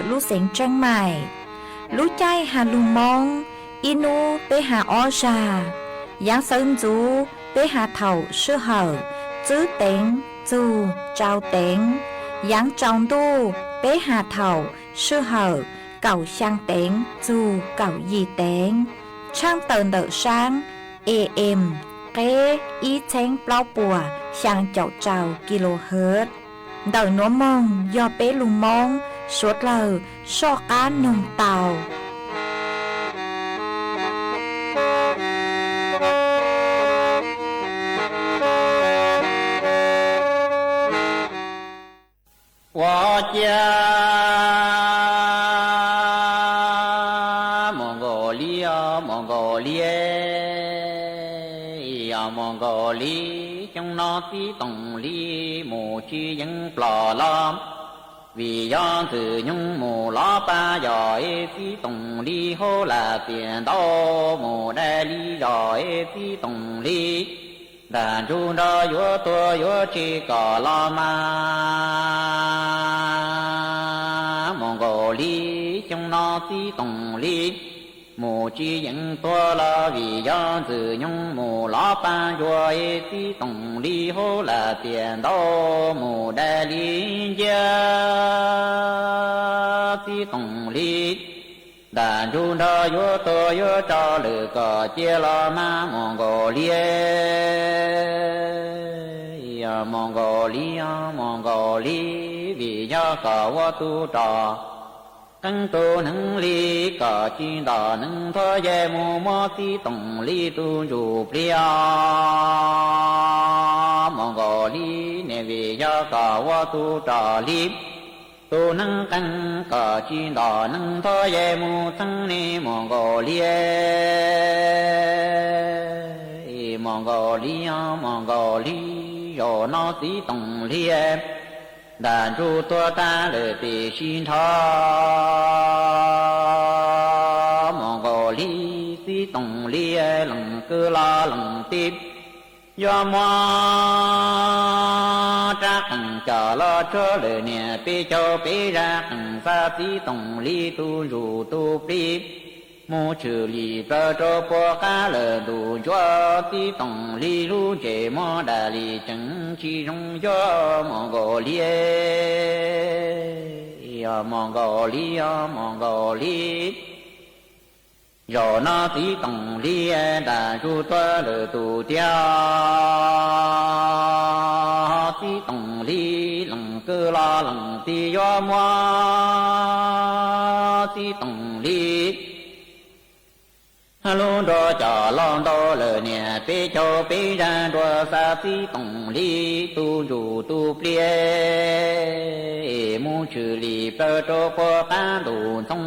lub xeev Tseeb Maim. Lub caij has lug Moob, ib nub peb has ob zag. Yaav xawv ntxuv peb has thaum sij hawm tswb teev txug tsau teev. Yaav tsaus ntuj peb has thaum sij hawm kaum xyaa teev txug kaum yim teev. Tshaaj tawm ntawm saab A M qeb ib txheeb plaub puas xyaa caum rau kilohertz. Ntawm nuav moog yog peb lug Moob suav dlawg soj qaab noog tau. Ua ciav mus nkaus li, mus nkaus li, mus nkaus li, xyoo no txiv Toom Lis mus tsis yeej ploj los, vim yog Ntxwg Nyoog mus lov pab yog es txiv Toom Lis hauv lam tias ntau mus dai li zog es txiv Toom Lis ntam ntsug nrog yuav tuag yuav tseg kom los mas mus nkaus li, xyoo no txiv Toom Lis mus tsis yeej tuag los, vim yog Ntxwg Nyoog mus lov pab ntsuag es txiv Toom Lis hauv lam tias ntau mus dai li nciab. Txiv Toom Lis ntam ntsug nrog yuav tuag yuav tso lwm kom cia los mas mus nkaus li, mus nkaus li, mus nkaus li, vim yog kom ua tug rog qeeb tug neeg li, kom tsis ntom neeg nthuav yaj mus muab txiv Toom Lis tug ntsuj plig mus nkaus li ne, vim yog kom ua tug rog li tug neeg qeeb, kom tsis ntom neeg nthuav yaj mus txheeb ne mus nkaus li, mus nkaus li, mus nkaus li, zaum no txiv Toom Lis ntam ntsug tuag tag lawm tiam sis nrho mus nkaus li, txiv Toom Lis lees kwj los lees tij yuav muab rab qees coj los tsuag lawm niam peb caug peb zaj qees xa txiv Toom Lis tug ntsuj tug plig mus tshwm lim plawv rau puag qab lawm ntuj ntsuab, txiv Toom Lis lub ntsej muag dam li tseem tsis zoo yuav mus nkaus li, mus nkaus li, mus nkaus li. Zaum no txiv Toom Lis ntam ntsug tuag lawm tus tiag, txiv Toom Lis lees kwj los lees tij yuav muab txiv Toom Lis lub nruas coj los ntau lawm niam peb caug peb zaj nruas xa txiv Toom Lis tug ntsuj tug plig mus tshwm lim plawv rau puag qab ntuj ntxoov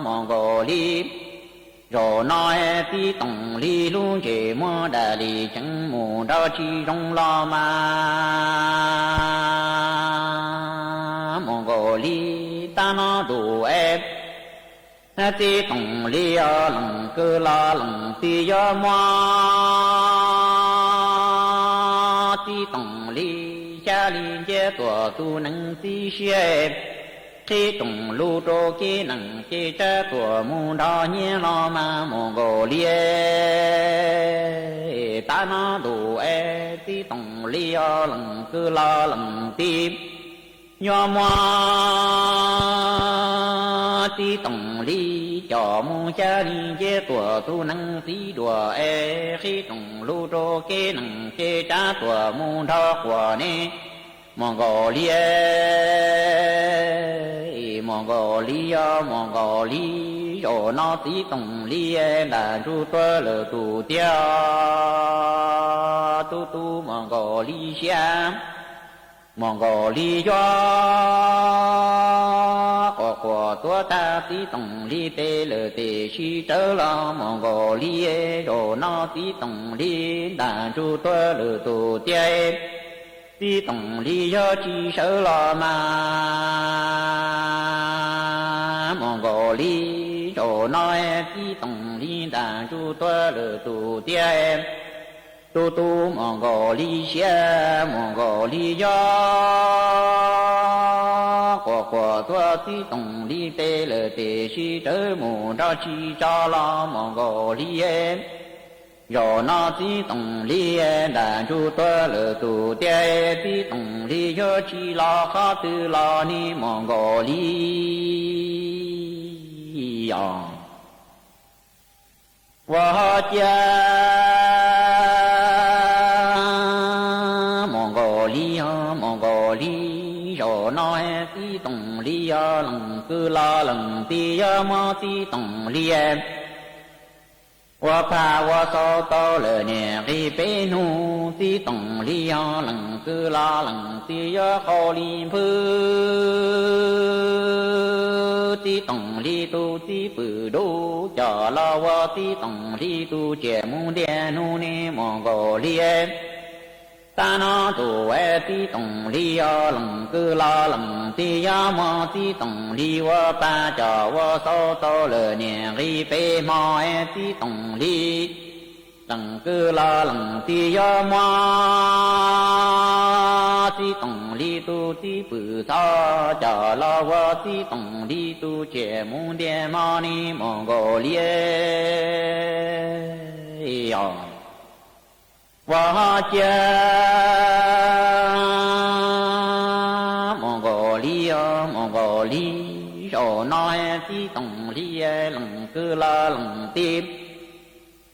mus nkaus li. Zaum no txiv Toom Lis lub ntsej muag dam li tseem mus nrov tsis zoo los mas mus nkaus li, tab no ntuj es txiv Toom Lis lees kwj los lees tij yuav muab txiv Toom Lis xyab li nciab tuam tus neeg txiv siab, qhib rooj lug rau kev neeg ces tsab tuam mus nrov nyiab los mas mus nkaus li. Tab no ntuj es txiv Toom Lis lees kwj los lees tij yuav muab txiv Toom Lis coj mus xyab li nciab tuam tus neeg txiv duam es qhib rooj lug rau kev neeg ces tsab tuam mus nrov quas ne mus nkaus li, mus nkaus li, mus nkaus li. Zaum no txiv Toom Lis ntam ntsug tuag lawm tus tiag, tub tub mus nkaus li siab, mus nkaus li yuav quas quas tuav tag txiv Toom Lis tes lawm tiam sis rawv los mus nkaus li. Zaum no txiv Toom Lis ntam ntsug tuag lawm tus tiag, txiv Toom Lis yuav tsis sawv los mas mus nkaus li. Zaum no txiv Toom Lis ntam ntsug tuag lawm tus tiag, tub tub mus nkaus li siab, mus nkaus li yuav quas puas txuaj txiv Tooj Lis teb lawm tiam sis rawv mus nrog tsis tso los mus nkaus li. Zaum no txiv Tooj Lis nram ntsug tuag lawm tus tiag, txiv Tooj Lis yuav tsis los qhov twg los ne mus nkaus li os. Ua ho cia mus nkaus li os, mus nkaus li. Zaum no txiv Tooj Lis yog leej kwv los leej txiv yog muab txiv Tooj Lis ua phaj ua xau tau lawm niam nqis peb hnub, txiv Tooj Lis yog leej kwv los leej txiv yuav qau li npwb. Txiv Tooj Lis tus txiv pwm dub coj los ua txiv Tooj Lis tus tsiaj mus ntiag hnub ne mus nkaus li. Tag no tus txiv Tooj Lis yog leej kwv los leej txiv yog muab txiv Tooj Lis ua pab coj ua xau tau lawm niam nqis peb hmo, txiv Tooj Lis leej kwv los leej txiv yog muab txiv Tooj Lis tus txiv pwm txhob coj los ua txiv Tooj Lis tus tsiaj mus ntiag hmo ne mus nkaus li os. Ua ho cia mus nkaus li os, mus nkaus li. Zaum no txiv Tooj Lis leej kwv los leej txiv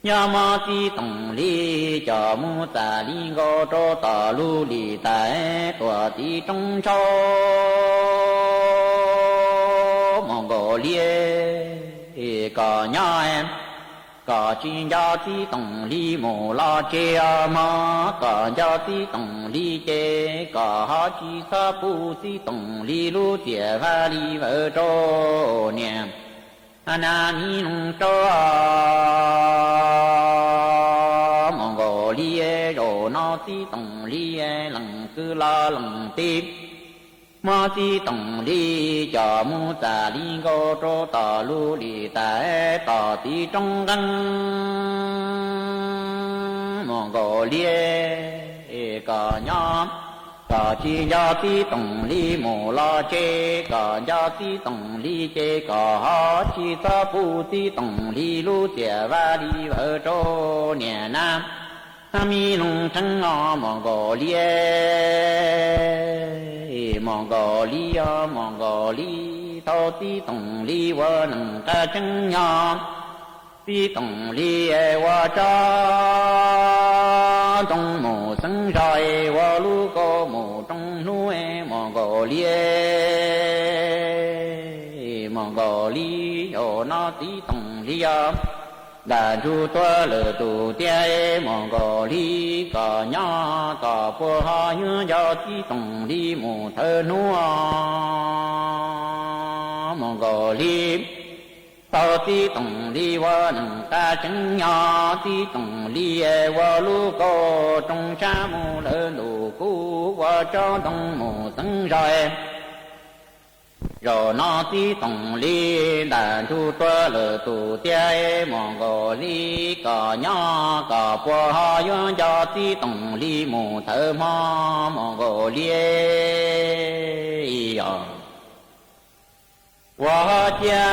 yog muab txiv Tooj Lis coj mus txam li nkaus rau tom lub lim tais tuam tiv roob ntsauv mus nkaus li. Kom nyob kom tsis nco txiv Tooj Lis mus los tsev os mog, kom nco txiv Tooj Lis ces kom ho tsis txhob pub txiv Tooj Lis lub txiaj vaj li vawv rau niam na mi loog rau mus nkaus li. Zaum no txiv Tooj Lis leej kwv los leej txiv muab txiv Tooj Lis coj mus txam li nkaus rau tom lub lim tais tom tiv roob nqeeb mus nkaus li. Kom nyob kom tsis nco txiv Tooj Lis mus los tsev, kom nco txiv Tooj Lis ces kom ho tsis txhob pub txiv Tooj Lis lub txiaj vaj li vawv rau niam na mi loog rheev no mus nkaus li. Mus nkaus li os, mus nkaus li. Thaum txiv Tooj Lis ua neej qab tseeb nyob, txiv Tooj Lis ua tsob ntoo mus xeeb zos, ua lub kaus mus rooj hnub mus nkaus li. Mus nkaus li, zaum no txiv Tooj Lis yog nram ntsug tuag lawm tus tiag, mus nkaus li. Kom nyob kom puas ho yuav nco txiv Tooj Lis mus thawm hnub mus nkaus li. Thaum txiv Tooj Lis ua neej qab tseeb nyob, txiv Tooj Lis ua lub kaus rooj sab mus lawm ntuj kub, ua tsob ntoo mus xeeb zos. Zaum no txiv Tooj Lis nram ntsug tuag lawm tus tiag, mus nkaus li. Kom nyob kom puas ho yuav nco txiv Tooj Lis mus thawm hmo mus nkaus li os. Ua ho cia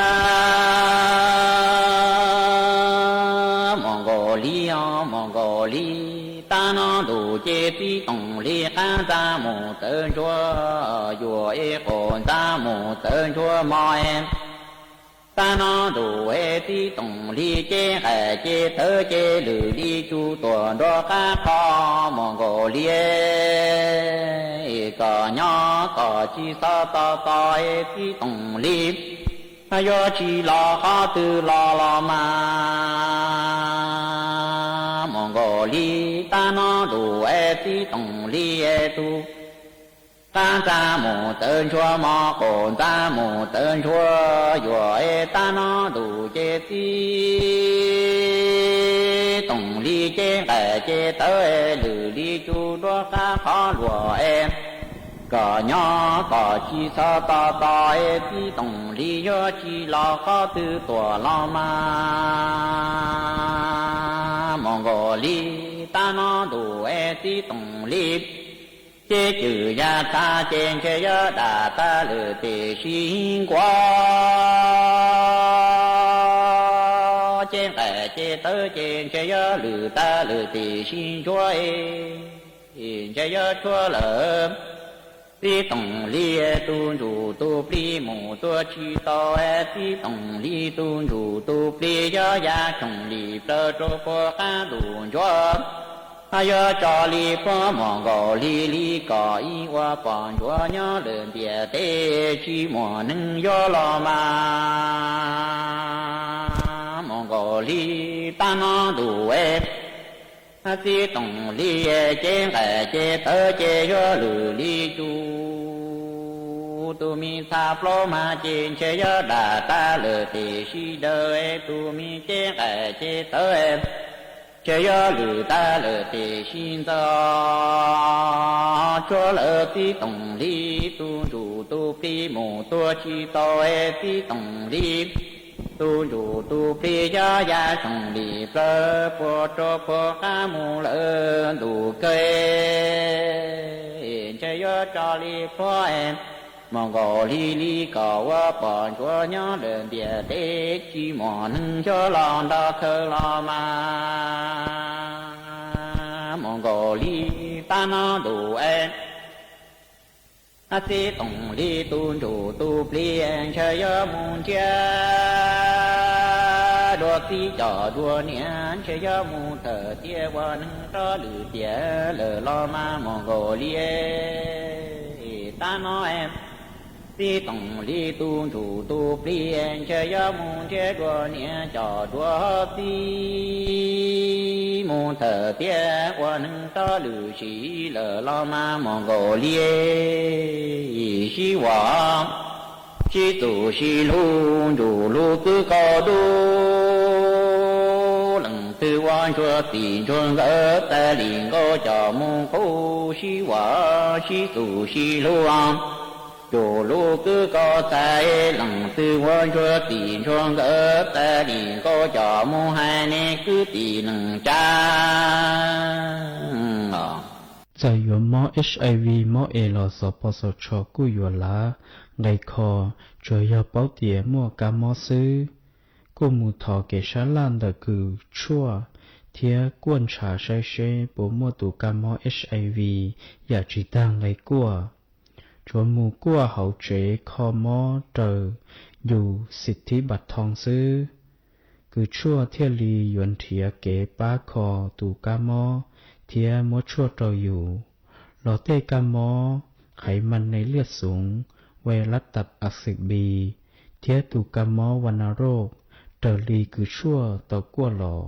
mus nkaus li os, mus nkaus li. Tag no ntuj ces txiv Tooj Lis qab ntxa mus tawv ntsuag, yuam es qaum ntxa mus tawv ntsuag mog. Tag no ntuj es txiv Tooj Lis cev nqaij cev tawv ces lwm li tsuj tuam nruab qab qho mus nkaus li. Kom nyob kom tsis txhob txo txo es txiv Tooj Lis yuav tsis los qhov twg los los mas mus nkaus li. Tag no ntuj es txiv Tooj Lis tus qab ntxa mus tawv ntsuag mog, qaum ntxa mus tawv ntsuag yuam es tag no ntuj ces txiv Tooj Lis cev nqaij cev tawv lwm li tsuj nruab qab qhov luag es kom nyob kom tsis txhob txo txo es txiv Tooj Lis yuav tsis los qhov twg tuam los mas mus nkaus li. Tag no ntuj es txiv Tooj Lis Ces cwm yaj txha ces ntshe yuav dam tag lwm tim sib nkuaj, ces nqaim ces tawv ces ntshe yuav lwm tag lwm tim sib ntsuab, ntshe yuav tshuab lawm. Txij toom hli tus ntsuj tus plig mus tuaj tsis tau, txij toom hli tus ntsuj tus plig yog yaj xyoo li plaws rau puag qab ntuj ntsuab. Yuav tso li puag mus nkaus hli li kom ib ua pom ntsuav nyob lawm ntiaj teb tsis muaj neeg yuav los mas mus nkaus hli tab no ntuj es. Txij toom hli ces nqaim ces tawv ces yuav lwm li cuj, tus me txha plaub mas ces ntshe yuav dam tag lwm tim sib daws, tus me ces nqaim ces tawv ntshe yuav lwm tag lwm tim sib ntxaws. Tshuab lawm txij toom hli tus ntsuj tus plig mus tuaj tsis tau, txij toom hli tus ntsuj tus plig yog yaj xyoo li plaws puag rau puag qab mus lawm ntuj kawg, ntshe yuav tso li puag mus nkaus hli li kom ua pom ntsuav nyob lawm ntiaj teb tsis muaj neeg yuav los nrog khaws los mas mus nkaus hli tab no ntuj es. Txij toom hli tus ntsuj tus plig ntshe yuav mus ntsiab dua txij cov dua niam, ntshe yuav mus thawm tiam ua neeg rov lwm tiam lawm los mas mus nkaus hli tab no. Txij toom hli tus ntsuj tus plig ntshe yuav mus ntsiab dua niam cov dua txij, mus thawm tiam ua neeg rov lwm sim lawm los mas mus nkaus hli sib vam sib txuj sib hlub, ntsuj hlub kwv kaus dub, leej twg ua ntsuag txij ntsuag nkawm tas li nkaus coj mus qub, sib vam sib txuj sib hlub, ntsuj hlub kwv kaus txais, leej twg ua ntsuag txij ntsuag nkawm tas li nkaus coj mus hais nej kwv tij neej tsa. Txawm yuav mob HIV mob es los xov pos xov tshos kuj yuav lav nqe kho, tsuas yog paub tias muaj kab mob xwb. Kuj mus thov kev sab laj ntawm kws tshuaj thiab kuaj ntshav saib seb puas muaj tus kab mob HIV yam tsis tag nqe kuaj. Tsuav mus kuaj hauv tsev kho mob raws yus xim thib npas thoo xwb, kws tshuaj thiaj li yuav nrhiav kev pab kho tus kab mob thiab muab tshuaj rau yus. Los tej kab mob qhaiv mas nees liaj xoov, ve lab tas a xim bi, thiab tus kab mob va na roj raws li kws tshuaj tau kuaj los.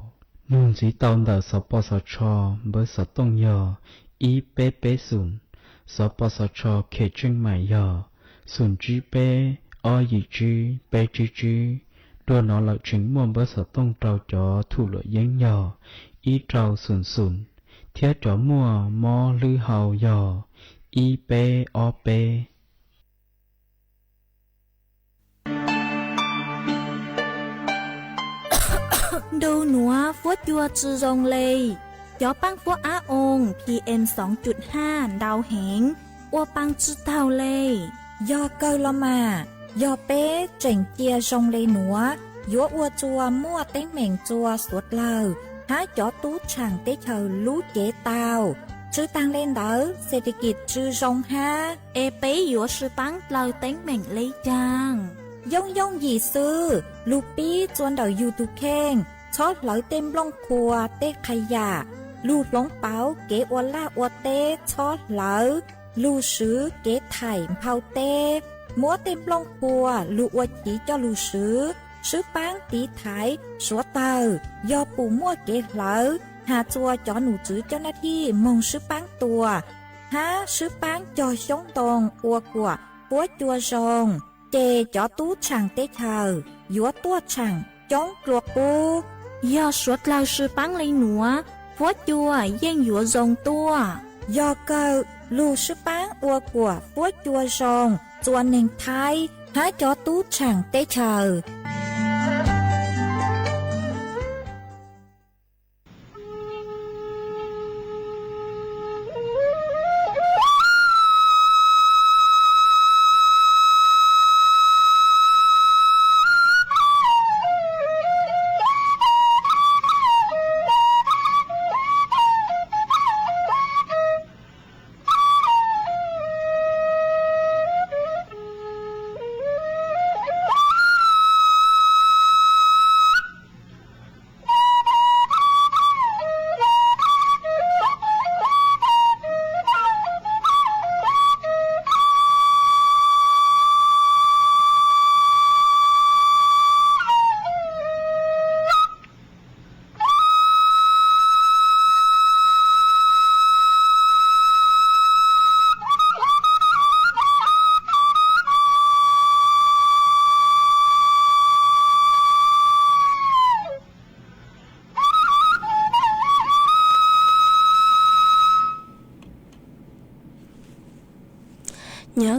Nug ntxiv tau ntawm xov pos xov tshos npawb xov tooj yog ib peb peb xoom, xov pos xov tshos khem tseej maim yog xoom tsib peb ob yim tsib peb tsib tsib. Dua no lawm tseem muaj npawb xov tooj rau cov thum luam yeeb yog ib rau xoom xoom, thiab cov muaj mob hlwb hau yog ib peb ob peb. Ntu nuav fuab cua tsi zoo le, cov paab fuab ab oo PM soo cum haj ntau heev, ua paa tsi taug le. Yog kawg los mas, yog peb tseem cia zoo le nuav, yuav ua txuas muaj teeb meem txuas suav dlawg hab cov tub tshaam teb chaws lub cev tau. Tsi taag le ntawd, xes tes kis tsi zoo hab, es peb yuav sib paab dlawg teeb meem le caag? Yooj yooj yim xwb, lug pib txua ntawm yug tug kheej, txhob hlawv tej nplooj qhua tej qha yam, lug hloov pauv kev ua laj ua teb txhob hlawv, lug swv kev thaim nphau teb, muab tej nplooj qhua lug ua chiv coj lug swv, sib paab tiv thaiv suav dlawg. Yog pum muaj kev hlawv, has txuas cov num tswv coj naj thij moog sib paab tua, hab sib paab cog xyoob ntoo ua kuam fuab cua zoo, ces cov tub tshaam teb chaws yuav tuaj tshaam coob dlua qub. Yog suav dlawg sib paab le nuav, fuab cua yeej yuav zoo tuaj. Yog kawg, lug sib paab ua kuam fuab cua zoo txua neeg Thaib hab cov tub tshaam teb chaws.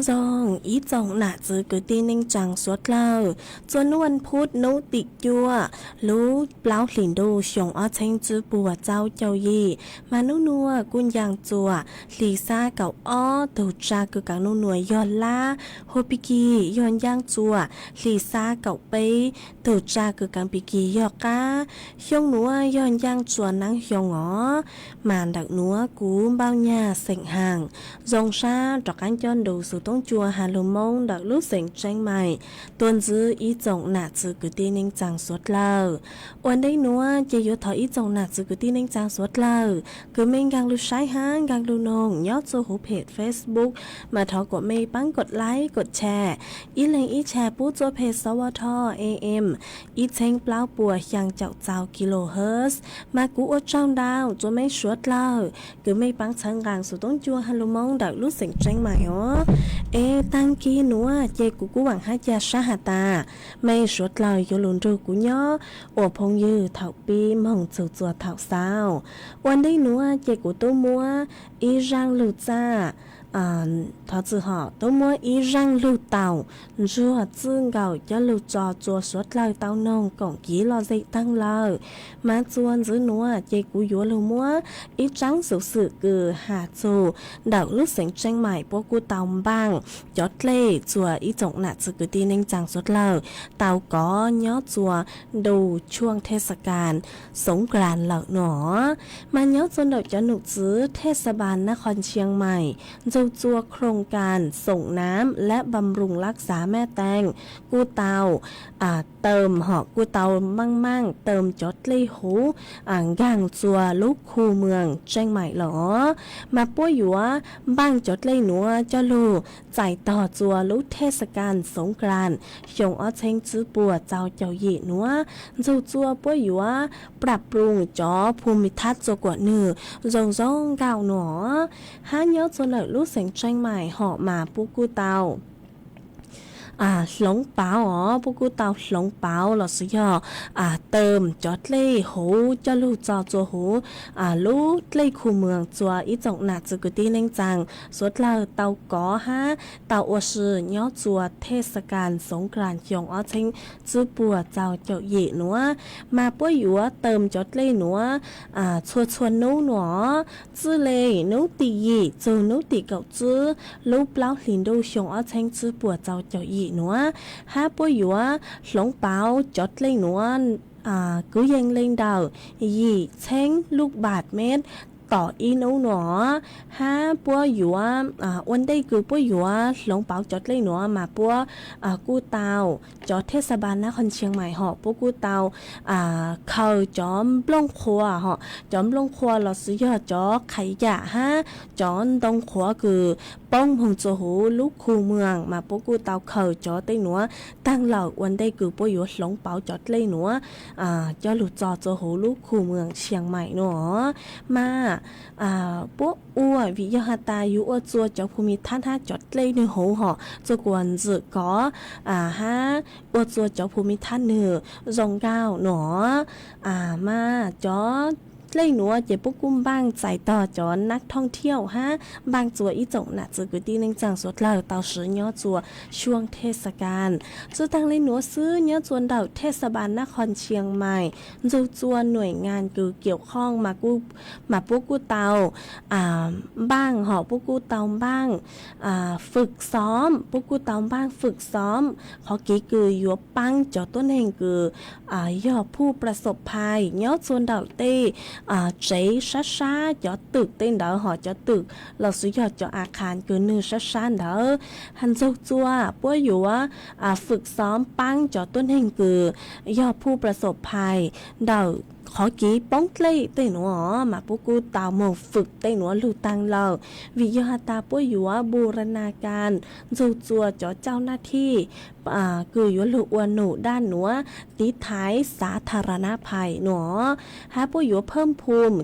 Zoo ib tsoom nam txwv kwv tij neej tsaa suav dlawg, txuas nub vas phuv nub tim cuaj lub plaub hlis ntuj xyoo ob txheeb tsib puas txaus caum yim, mas nub nuav kuj ncaaj txuas hli xab kaum ob, tug tsa kws kaav nub nuav yog lab, hua pig kig yog ncaaj txuas hli xab kaum peb, tug tsa kws kaav pig kig yog qab. Xyoo nuav yog ncaaj txuas naab xyoo os, mas ntawm nuav kuv Npauj Nyag xeem Haam zoo sab rov qaab coj ntu xuv toob cua has lug Moob ntawm lub xeem Tseeb Mais tuaj ntsib ib tsoom nam txwv kwv tij neej tsaa suav dlawg. Ua ntej nuav ces yuav thov ib tsoom nam txwv kwv tij neej tsaa suav dlawg kws mej nkaag lug saib hab nkaag lug noog nyob txuj huv phem Facebook, mas thov kuas mej paab kod like kod share, ib leeg ib share pub txuj phem sawv tho AM ib txheeb plaub puas xyaa caum txaus kilohertz. Mas kuv ua tsaug ntau txug mej suav dlawg kws mej paab txhawb nqaa xuv toob cua has lug Moob ntawm lub xeem Tseeb Mais os. Es taag kis nuav ces kuv kuj vaam hab ca sab has tas mej suav dlawg yuav lug nrug kuv nyob ua phooj ywg thaum pib moog txug txuas thaum xaus. Ua ntej nuav ces kuv tub muab ib zaaj lug txaj, thov txwm hom tub muab ib zaaj lug taus ntsuag txwj nkaus coj lug tso txua suav dlawg tau noog koom kiv lom zem taag lawm. Mas txuas ntxiv nuav ces kuv yuav lug muab ib tsaab xuv xwm kws has txug ntawm lub xeem Tseeb Mais puab kuj tau npaaj cov dlej txua ib tsoom nam txwv kwv tij neej tsaa suav dlawg tau kov nyob txua ntu tshuaj thej xa kas Xoov Klas lawm nuav. Mas nyob txua ntawm cov num txwv thej xa pas Nab Qhov Ntshias Mais ntxug txua khroos kas xoom naab lab pam roos lab xav mej tees kuj tau tawm hom kuj tau maaj maaj tawm cov dlej huv nkaag txua lub khu moos Tseeb Mais lawm os. Mas puab yuav npaaj cov dlej nuav coj lug txais tog txua lub thej xa kas Xoov Klas xyoo ob txheeb tsib puas txaus caum yim nuav, ntxug txua puab yuav prab pruum cov phu mi thab txua kuas nwg zoo zoo nkauj nuav. Hab nyob txua ntawm lub xeem Tseeb Mais hom mas puab kuj tau hloov pauv os, puab kuj tau hloov pauv los sis yog tawm cov dlej huv coj lug txo txua huv lub dlej khu moos txua ib tsoom nam txwv kwv tij neej tsaa suav dlawg tau kov hab tau ua si nyob txua thej xa kas Xoov Klas xyoo ob txheeb tsib puas txaus caum yim nuav. Mas puab yuav tawm cov dlej nuav txhua txhua nub nuav, txwj le nub tim yim txug nub tim kaum tsib lub plaub hlis ntuj xyoo ob txheeb tsib puas txaus caum yim nuav. Hab puab yuav hloov pauv cov dlej nuav kwv yees le ntawm yim txheeb lub pas mev tom ib nub nuav. Hab puab yuav, ua ntej kws puab yuav hloov pauv cov dlej nuav mas puab kuj tau, cov thej xa pas Nab Qhov Ntshias Mais hom puab kuj tau khaws cov nplooj qhuav hom, cov nplooj qhuav los sis yog cov qhais yam hab cov ntoo qhuav kws poob moog txua huv lub khu moos mas puab kuj tau khaws cov tej nuav taag lawm ua ntej kws puab yuav hloov pauv cov dlej nuav coj lug txo txua huv lub khu moos Ntshias Mais nuav. Mas puab ua vim yog has tas yuav ua txua cov phu mi thab hab cov dlej nwg huv hom txua kuas ntxim kov hab ua txua cov phu mi thab nwg zoo nkauj nuav. Mas cov dlej nuav ces puab kuj npaaj txais tog cov nab thooj thiauj hab npaaj txua ib tsoom nam txwv kwv tij neej tsaa suav dlawg tau siv nyob txua xyuas thej xa kas. Tsi taag le nuav xwb, nyob txua ntawm thej xa pas Nab Qhov Ntshias Mais ntxug txua nuaim ngas kws kiav khooj mas puab kuj tau npaaj hom puab kuj tau npaaj fwm xom, puab kuj tau npaaj fwm xom qhov kev kws yuav paab cov tuab neeg kws yog phu plas xom phais nyob txua ntawm tej tsev sab sab cov twm tej ntawd hom cov twm los sis yog cov a khas kws nwg sab sab ntawd. Ntxug txua puab yuav fwm xom paab cov tuab neeg kws yog phu plas xom phais ntawm qhov kev poob dlej tej nuav mas puab kuj tau moog fwm tej nuav lug taag lawm. Vim yog has tas puab yuav bu ra na kas ntxug txua cov cauj naj thij kws yuav lug ua num daj nuav tiv thaiv xav tha ra nab phais nuav, hab puab yuav phawj phum,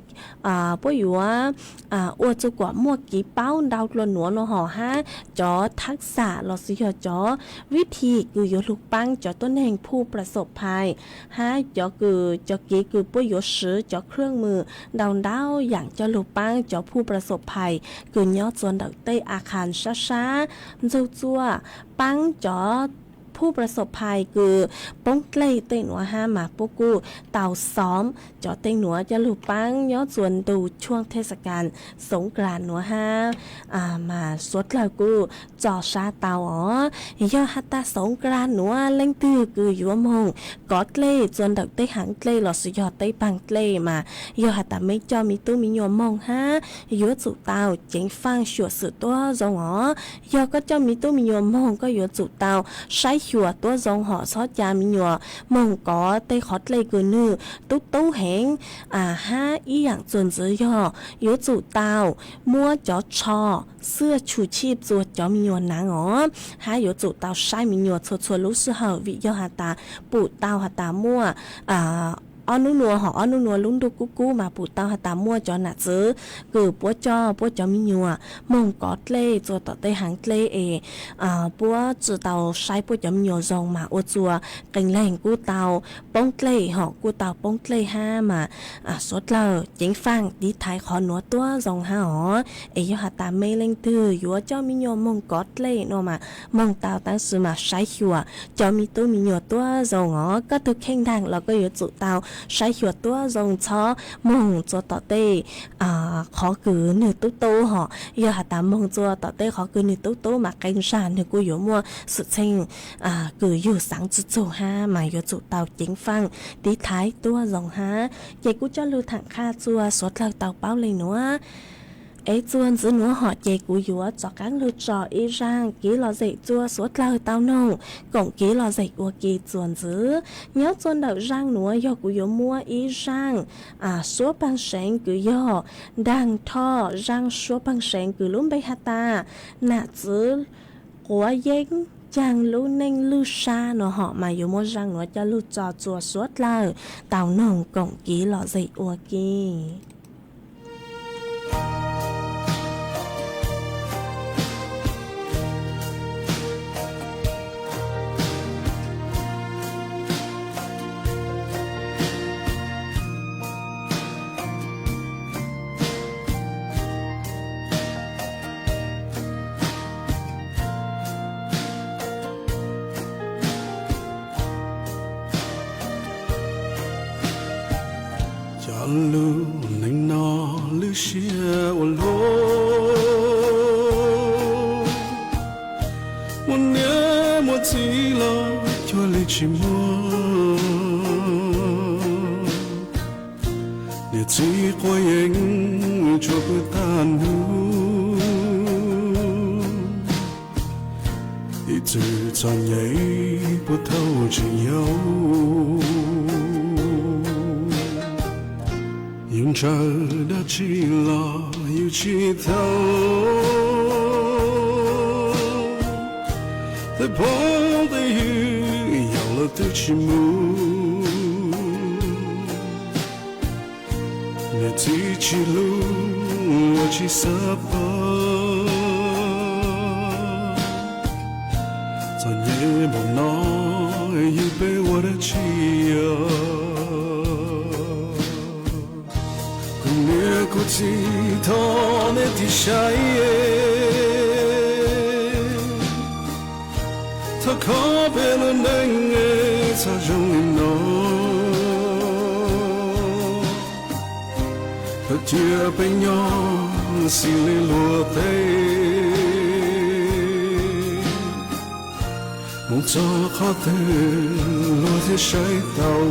puab yuav ua txua kuas muaj kev paub ntau dlua nuav nuav hom hab cov thab xam los sis yog cov vib thim kws yuav lug paab cov tuab neeg phu plas xom phais hab cov kws cov kev kws puab yuav swv cov khwj mws ntau ntau yaam coj lug paab cov phuj pras xom phais kws nyob txua ntawm tej a khas sab sab ntxug txua, paab cov phuj pras xom phais kws poob dlej tej nuav hab mas puab kuj tau xoom cov tej nuav coj lug paab nyob txua ntu chuaj thej xa kas xoov klas nuav hab mas suav dlawg kuj tso sab tau os. Yog has tas xoov klas nuav leej twg kws yuav moog kov dlej txua ntawm tej haav dlej lossis yog tej paag dlej mas yog has tas mej coj me tub me nyuam moog hab yuav tsum tau ceev faaj xyuam xim tuab zoo os. Yog koj coj me tub me nyuam moog koj yuav tsum tau saib xyuas tuab zoo hom txhob ca me nyuam moog kov tej qhov dlej kws nwg tub tub heev. Hab ib yaam txuas ntxiv yog yuav tsum tau muab cov tsho xwb tshum tshib txua cov me nyuam naav os, hab yuav tsum tau saib me nyuam txhua txhua lub sij hawm vim yog has tas pum tau has tas muaj ob nub nua hom ob nub nua lub ntuj kub kub mas pum tau has tas muaj cov nam txwv kws puab coj puab cov me nyuam moog kov dlej txua tom tej haav dlej es puab tsi tau saib puab cov me nyuam zoo mas ua txua qee leeg kuj tau poob dlej hom kuj tau poob dlej hab mas suav dlawg ceev faaj tiv thaiv qhov nuav tuab zoo hab os. Es yog has tas mej leej twg yuav coj me nyuam moog kov dlej no mas moog tau tab sis mas saib xyuas cov me tub me nyuam tuab zoo os. Koj tug kheej nraag los koj yuav tsum tau saib xyuas tuab zoo txhob moog txua tom tej qhov kws nwg tub tub hom. Yog has tas moog txua tom tej qhov kws nwg tub tub mas qee zag nwg kuj yuav muaj xwm txheej kws yug xaav tsi txug hab mas yuav tsum tau ceev faaj tiv thaiv tuab zoo hab. Ces kuv coj lug thaam qha txua suav dlawg tau paub le nuav. Es txuas ntxiv nuav hom ces kuv yuav rov qaab lug tso ib zaaj kev lom zem txua suav dlawg tau noog koom kev lom zem ua ke txuas ntxiv. Nyob txua ntawm zaaj nuav yog kuv yuav muab ib zaaj suab paag seev kws yog nraag thoj zaaj suab paag seev kws lub npe has tas nam txwv quav yeeb caag lub neej lwj sab no hom mas yuav muab zaaj nuav coj lug tso txua suav dlawg tau noog koom kev lom zem ua ke. Cov lug neej no lwj siab ua luaj, muaj niam muaj txiv los cuag li tsis muaj. Niam txiv quav yeeb tsuas pw tag nub, ib txwm txom nyem puag thaum tseem yau. Yus ntshaw dab tsi los yus tsis tau, tej phooj tej ywg yaus los twb tsis mus. Niam txiv tsis hlub ua tsis xav pab, txom nyem npaum no yug peb ua dab tsi os. Kuv niam kuv txiv thov nej tig saib, thov kho peb lub neej txhob zoo li no, thov cia peb nyob xws li luag tej, mus txog qhov twg luag thiaj saib tau.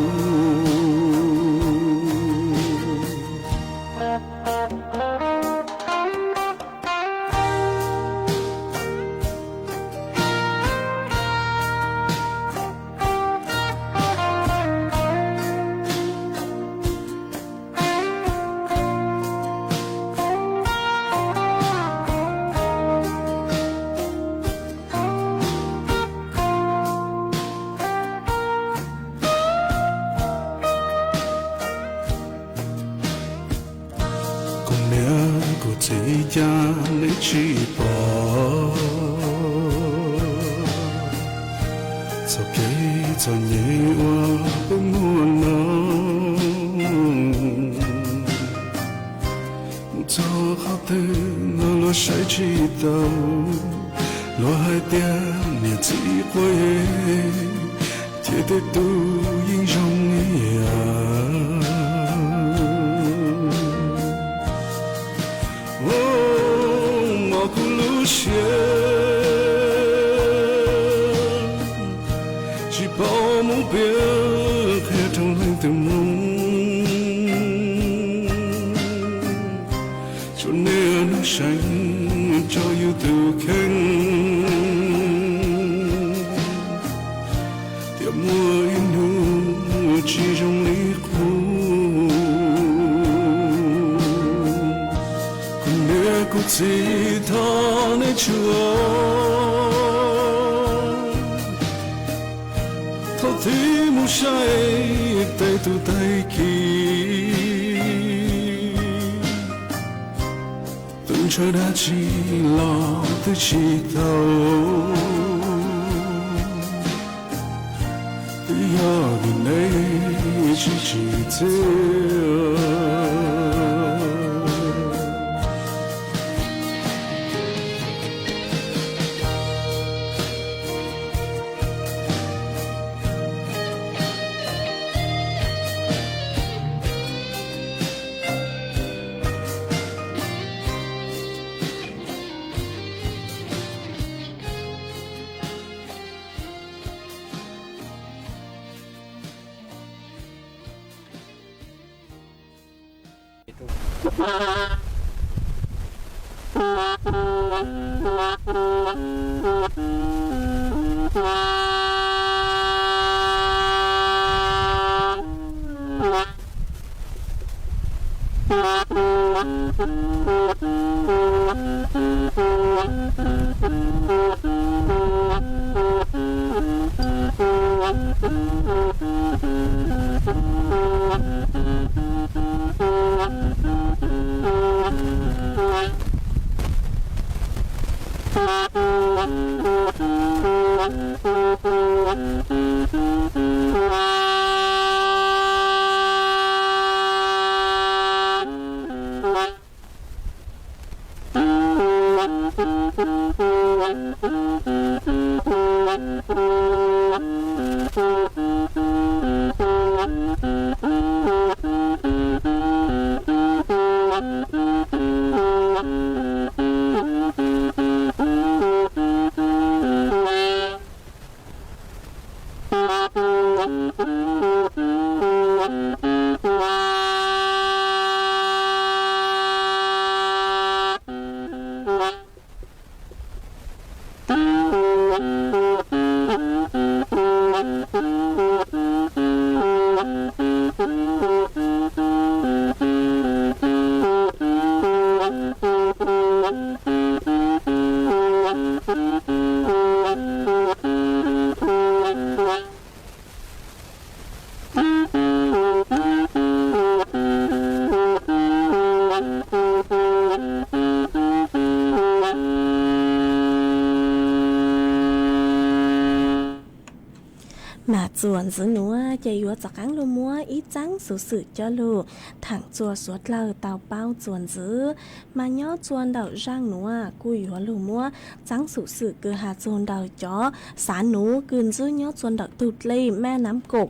Kuv niam kuv txiv cas nej tsis pom, txoj kev txom nyem uas peb muaj no. Txog qhov twg luag saib tsis taus, luag hais tias niam txiv quav yeeb, ces tej tug yeej zoo li yam. Mos kuv lub siab, tsis paub mus piav qhia rau leej twg mloog. Tsuas niaj hnub seev tso yus tus kheej, tiam muaj ib hnub tsis zoo li qub. Kuv niam kuv txiv thov nej tsuas, thaum twg mus saib tej tug tag kis, tus ntshaw dab tsi los twb tsis tau, twb yog vim nej tsis tsim txiaj. Mas txuas ntxiv nuav ces yuav rov qaab lug muab ib txaab xuv xwm coj lug thaam txug suav dlawg tau paub txuas ntxiv. Mas nyob txug ntawm zaaj nuav kuj yuav lug muab txaab xuv xwm kws has txug ntawm cov xav nuv kws ntxwb nyob txug ntawm tug dlej Maj Nam Kaum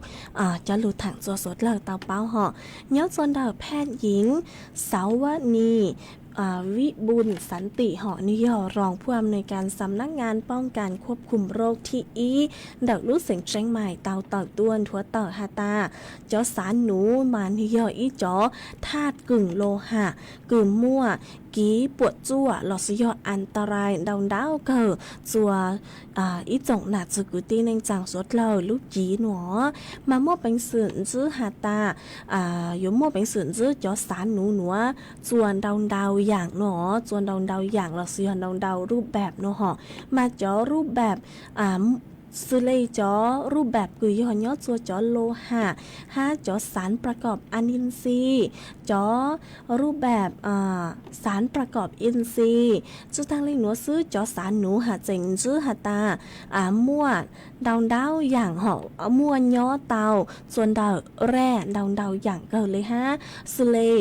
coj lug thaam txug suav dlawg tau paub hom. Nyob txug ntawm phaj yim Xauv Vab Nis Vib Npun Xav Tim hom, nwg yog roos phuj am nws kas xam nab ngas poob kas khuab khum roj thib ib ntawm lub xeev Tseeb Mais tau tawm tuaj nthuav tawm has tas cov xav nuv mas nwg yog ib cov thaj koom lo ham kws muaj kev puam tsuaj lossis yog as tas rai ntau ntau kawg txua ib tsoom nam txwv kwv tij neej tsaa suav dlawg lub cev nuav. Mas muaj peev xwm ntxwb has tas yuav muaj peev xwm ntxwb cov xav nuv nuav txua ntau ntau yaam nuav, txua ntau ntau yaam lossis yog ntau ntau ruj pam nuav hom. Mas cov ruj pam xws li cov ruj bab kws yog nyob txua cov lo ham hab cov xav pra kom a nin xi, cov ruj bab xav pra kom in xi. Tsi taag le nuav xwb, cov xav nuv has tseem ntsib has tas muaj ntau ntau yaam hom, muaj nyob tau txua ntawm raj ntau ntau yaam kawg le hab, xws li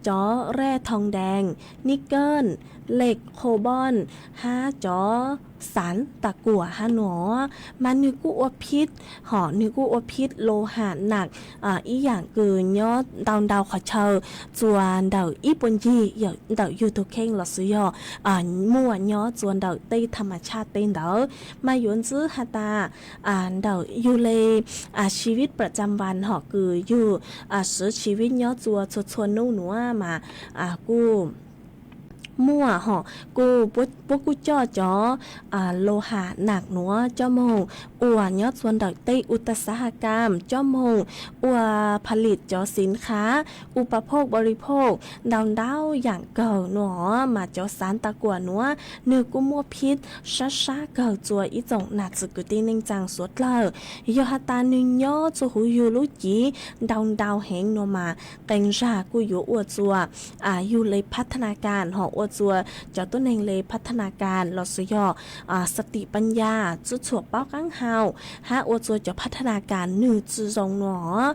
cov raj thoo dees, nib keej, lej qho booj, hab cov xav tas kuam hab nuav, mas nwg kuj ua phij, hom nwg kuj ua phij lo ham nam ib yaam kws nyob ntau ntau qhov chaw txua ntawm ib puag ncig ntawm yug tug kheej los sis yog muaj nyob txua ntawm tej tham mas tshaj tej ntawd, mas yuav ntsib has tas ntawm yug le chi vij pra tsam vas hom kws yug siv chi vij nyob txua txhua txhua nub nuav mas kuj muaj hom, kuj puab kuj coj cov lo ham nam nuav coj moog ua nyob txua ntawm tej u tas xav has kam, coj moog ua pha lis cov xiv khav u pa phoj bo ri phoj ntau ntau yaam kawg nuav, mas cov xav tas kuam nuav nwg kuj muaj phij sab sab kawg txua ib tsoom nam txiv kwv tij neej tsaa suav dlawg. Yog has tas nwg nyob txua huv yug lub civ ntau ntau heev nuav mas qee zag kuj yuav ua txua yug le phab thab na kas hom ua txua cov tuab neeg le phab thab na kas los sis yog xav tim pab ncaj txhua txhua paub qaab hau, hab ua txua cov phab thab na kas nwg tsi zoo nuav,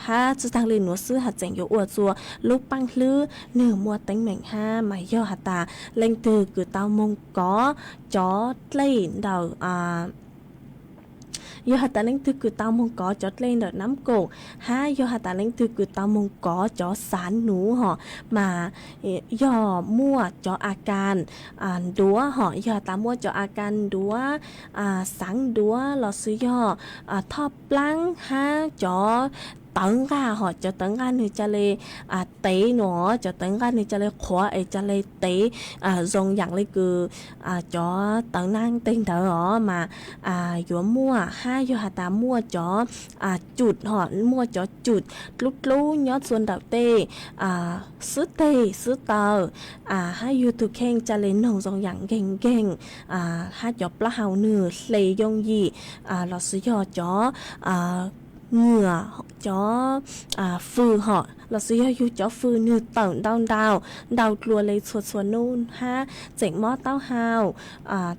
hab tsi taag le nuav xwb has tseem yuav ua txua lub paaj hlwb nwg muaj teeb meem hab mas yog has tas leej twg kws tau moog kov cov dlej ntawm yog has tas leej twg kws tau moog kov cov dlej ntawm nab kaum, hab yog has tas leej twg kws tau moog kov cov xav nuv hom, mas yog muaj cov a kas ntuav hom, yog has tas muaj cov a kas ntuav, xav ntuav los sis yog thoj plaab hab cov tawv nqaj hom, cov tawv nqaj nwg ca le tev nuav, cov tawv nqaj nwg ca le qhuav es ca le tev zoo yaam le kws cov tawv naab teg ntawd os mas yuav muaj, hab yog has tas muaj cov cum hom, muaj cov cum dlub dlub nyob txua ntawm tej xwb teg xwb taw, hab yug tug kheej ca le noog zoo yaam nkeeg nkeeg, hab cov plaub hau nwg hle yooj yim, los sis yog cov nyuam, cov fws hom los sis yog yug cov fws nwg tawm ntau ntau, ntau dlua le txhua txhua nub hab tseem mob taub hau,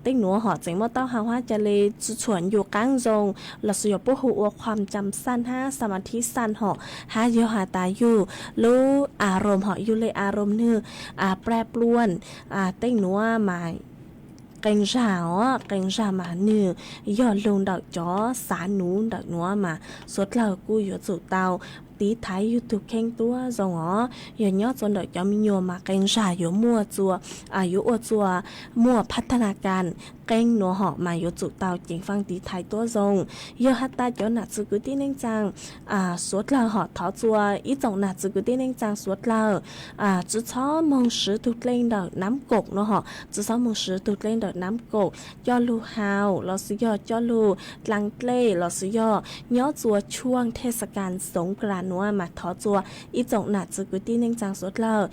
tej nuav hom tseem mob taub hau hab ca le tsi txhuam ncu qaab zoo, los sis yog puab hu ua khuam cam xaj hab xa ma thib xaj hom, hab yog has tas yug lub a room hom, yug le a room nwg pra pluam, tej nuav mas qee zag os, qee zag mas nwg yog lug ntawm cov xav nuv ntawm nuav mas suav dlawg kuj yuav tsum tau tiv thaiv yug tug kheej tuab zoo os. Yog nyob txua ntawm cov me nyuam mas qee zag yuav muaj txua, yuav ua txua muaj phab thab na kas qee nuav hom mas yuav tsum tau ceev faaj tiv thaiv tuab zoo. Yog has tas cov nam txiv kwv tij neej tsaa suav dlawg hom thov txua ib tsoom nam txiv kwv tij neej tsaa suav dlawg tsi txhob moog siv tug dlej ntawm nab kaum nuav hom, tsi txhob moog siv tug dlej ntawm nab kaum coj lug hau los sis yog coj lug dlaag dlej los sis yog nyob txua tshuaj thej xa kas xoov klas nuav mas thov txua ib tsoom nam txiv kwv tij neej tsaa suav dlawg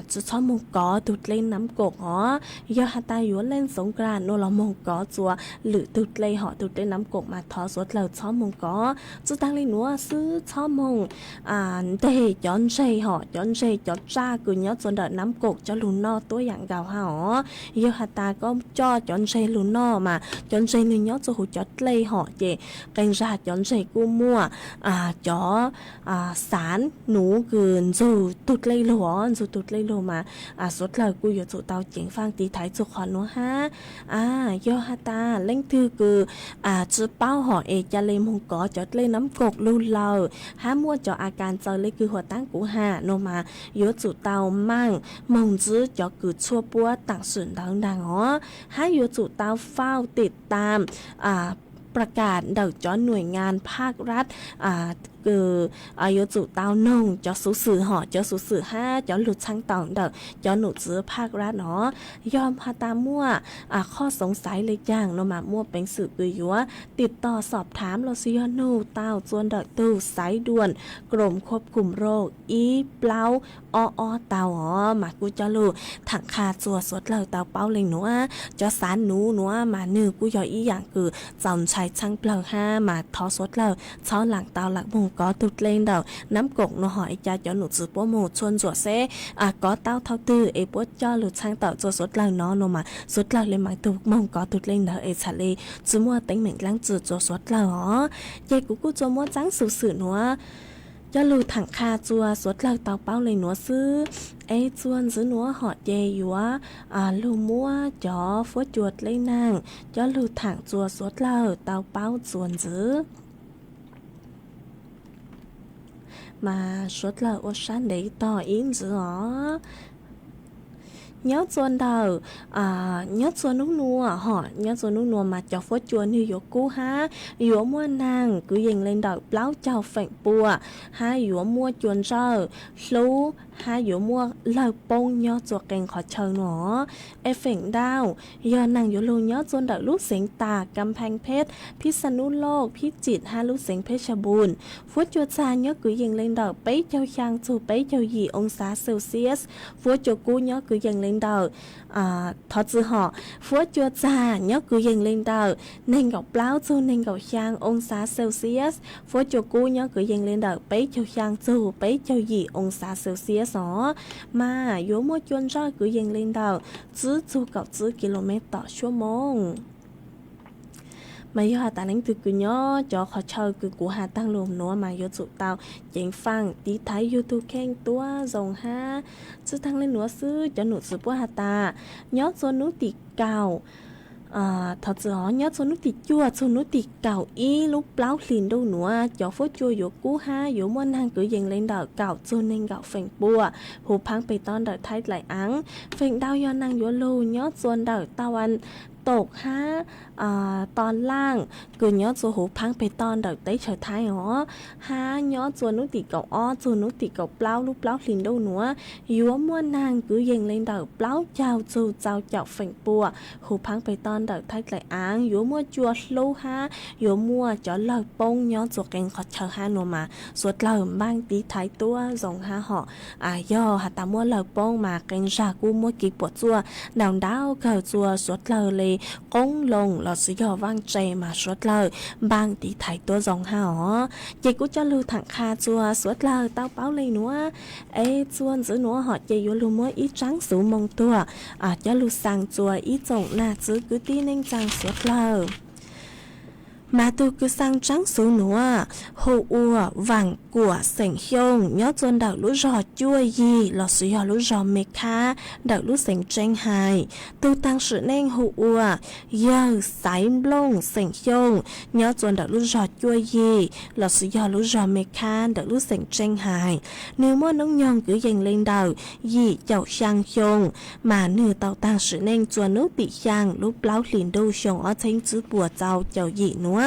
tsi txhob moog kov tug dlej nab kaum os. Yog has tas yuav leej xoov klas nuav los moog kov txua lwm tug dlej hom tug dlej nab kaum mas thov suav dlawg txhob moog kov. Tsi taag le nuav xwb, txhob moog nteg cov ntseg hom, cov ntseg cov tsaj kws nyob txua ntawm nab kaum coj lug noj tuab yaam nkaus hab os. Yog has tas koj coj cov ntseg lug noj mas cov ntseg nwg nyob txua huv cov dlej hom ces qee zag cov ntseg kuj muaj cov xav nuv kws ntxug tug dlej lug os, ntxug tug dlej lug mas suav dlawg kuj yuav tsum tau ceev faaj tiv thaiv txug qhov nuav hab. Yog has tas leej twg kws tsi paub hom es ca le moog kov cov dlej nab kaum lug lawm hab muaj cov a kas txawv le kws huam taab kuv has nuav mas yuav tsum tau maaj moog ntsib cov kws tshuaj puab taam sim ntawd ntaag os, hab yuav tsum tau faum tim tam pra kas ntawm cov nuam ngas phaj rab kws yuav tsum tau noog cov xuv xwm hom, cov xuv xwm hab cov lug txheeb tawm ntawm cov num txwv phaj rab os. Yog has tas muaj qhov xoov xaiv le caag nuav mas muaj peev xwm kws yuav tim tog xom thaam los sis yog nug tau txua ntawm tug xaiv duam krom khuab khum rau ib plaub ob ob tau os mas kuj coj lug tham qha txua suav dlawg tau paub le nuav. Cov xav nuv nuav mas nwg kuj yog ib yaam kws txaus ais txheeb plawg hab mas thov suav dlawg txhob laam tau laam moog kov tug dlej ntawm Nab Koom nuav hov es ca cov num txwv puab moog txhua ntsuam seb kov tau thaum twg es puab coj lug txheeb tawm rua suav dlawg nov nuav mas suav dlawg le maam tug moog kov tug dlej ntawd es txhad le tsi muaj teeb meem dlaab tsi rua suav dlawg os. Ces kuv kuj tsuas muab tsaab xuv xwm nuav coj lug thaam qha rua suav dlawg tau paub le nuav xwb. Es txuas ntxiv nuav hov ces yuav lug muab cov fuab cua dleb naag coj lug thaam rua suav dlawg tau paub txuas ntxiv. Mas suav dlawg ua sab ntev tog ib ntxiv os. Nyob txuas ntawm, nyob txuas nub nuav hov, nyob txuas nub nuav mas cov fuab cua nwg yuav kub hab yuav muaj naag kwv yees le ntawm plaub caug feem pua, hab yuav muaj cua ntsawj hlub hab yuav muaj lawg poob nyob txuas qee qhov chaw nuav. Es feem ntau yog naag yuav lug nyob txuas ntawm lub xeev tas Kam Pheej Phej, Phij Xa Nub Loj, Phij Tsim hab lub xeev Phej Xa Npum. Fuab cua txag nyob kwv yees le ntawm peb caug xyaa txug peb caug yim oo xav Celsius. Fuab cua kub nyob kwv yees le ntawm, thov txwm hov, fuab cua txag nyob kwv yees le ntawm neeg nkaum plaub txug neeg nkaum xyaa oo xav Celsius. Fuab cua kub nyob kwv yees le ntawm peb caug xyaa txug peb caug yim oo xav Celsius os. Mas yuav muaj cua ntsawj kwv yees le ntawm tsib txug kaum tsib kilomev tom suab moos. Mas yog has tas leej twg kws nyob cov qhov chaw kws kuv has taag lug nuav mas yuav tsum tau ceev faam tiv thaiv yug tug kheej tuab zoo hab. Tsi taag le nuav xwb, cov num txwv puab has tas nyob txuas nub tim kaum, thov txwm hov, nyob txuas nub tim cuaj txug nub tim kaum ib lub plaub hlis ntuj nuav cov fuab cua yuav kub hab yuav muaj naag kwv yees le ntawm kaum txug neeg nkaum feem pua, huv phaab peg toj ntawm Thaib Dlaim Aav. Feem ntau yog naag yuav lug nyob txuas ntawm tau an tom hab to laaj kws nyob txuas huv phaab peg toj ntawm teb chaws Thaib os. Hab nyob txuas nub tim kaum ob txug nub tim kaum plaub lub plaub hlis ntuj nuav yuav muaj naag kwv yees le ntawm plaub caug txug txaus caum feem pua, huv phaab peg toj ntawm Thaib Dlaim Aav. Yuav muaj cua hlub hab yuav muaj cov lawg poob nyob txuas qee qhov chaw hab nuav mas suav dlawg npaaj tiv thaiv tuab zoo hab hov. Yog has tas muaj lawg poob mas qee zag kuj muaj kev puam tsuaj ntau ntau kawg rua suav dlawg le qoob loo lossis yog vaaj tse mas suav dlawg npaaj tiv thaiv tuab zoo hab os. Ces kuv coj lug thaam qha rua suav dlawg tau paub le nuav. Es txuas ntxiv nuav hov ces yuav lug muab ib tsaab xuv moog tuag coj lug xaa rua ib tsoom nam txiv kwv tij neej tsaa suav dlawg. Mas tug kws xaa tsaab xuv nuav hu ua Vaam Kuam xeem Xyooj nyob txuas ntawm lub zog Cuaj Yig lossis yog lub zog Me Khab ntawm lub xeev Tseeb Hais. Tug taag sim neej hu ua Yawg Xaiv Nplooj xeem Xyooj nyob txuas ntawm lub zog Cuaj Yig lossis yog lub zog Me Khab ntawm lub xeev Tseeb Hais. Nwg muaj noob nyoog kwv yees le ntawm yim caum xyaa xyoo, mas nwg tau taag sim neej txuas nub tim xyaa lub plaub hlis ntuj xyoo ob txheeb tsib puas txaus caum yim nuav.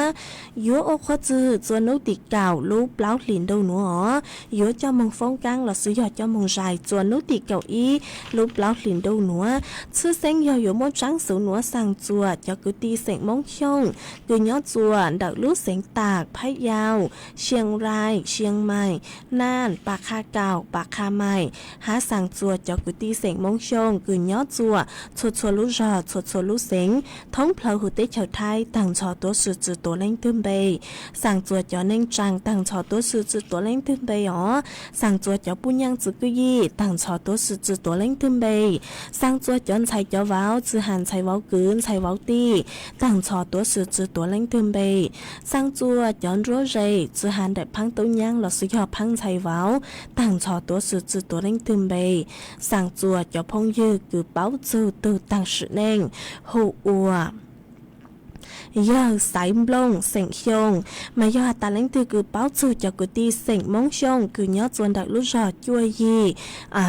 Yuav ua qhua txwg txuas nub tim kaum lub plaub hlis ntuj nuav os. Yuav coj moog foob kaab lossis yog coj moog zais txuas nub tim kaum ib lub plaub hlis ntuj nuav. Tshwj xeeb yog yuav muab tsaab xuv nuav xaa txuas cov kwv tij xeem Moob Xyooj kws nyob txuas ntawm lub xeev Tam, Phab Yau, Xia Rai, Xia Mais, Naj, Pas Qha Kaum, Pas Qha Mais, hab xaa txuas cov kwv tij xeem Moob Xyooj kws nyob txuas txhua txhua lub zog txhua txhua lub xeev thoob plawg huv teb chaws Thaib taag nrho tuab si tsi tuav leej twg npe. Xaa txuas cov neej tsaa taag nrho tuab si tsi tuav leej twg npe os. Xaa txuas cov puj nyaaj txwv kwj yim taag nrho tuab si tsi tuav leej twg npe. Xaa txuas cov ntxhais cov vauv tsi has ntxhais vauv kwv ntxhais vauv tij taag nrho tuab si tsi tuav leej twg npe. Xaa txuas cov nruab ze tsi has ntawm phaab tub nyaab lossis yog phaab ntxhais vauv taag nrho tuab si tsi tuav leej twg npe. Xaa txuas cov phooj ywg kws paub txug tug taag sim neej hu ua Yawg Xaiv Nplooj xeem Xyooj. Mas yog has tas leej twg kws paub txug cov kwv tij xeem Moob Xyooj kws nyob txuas ntawm lub zog Cuaj Yig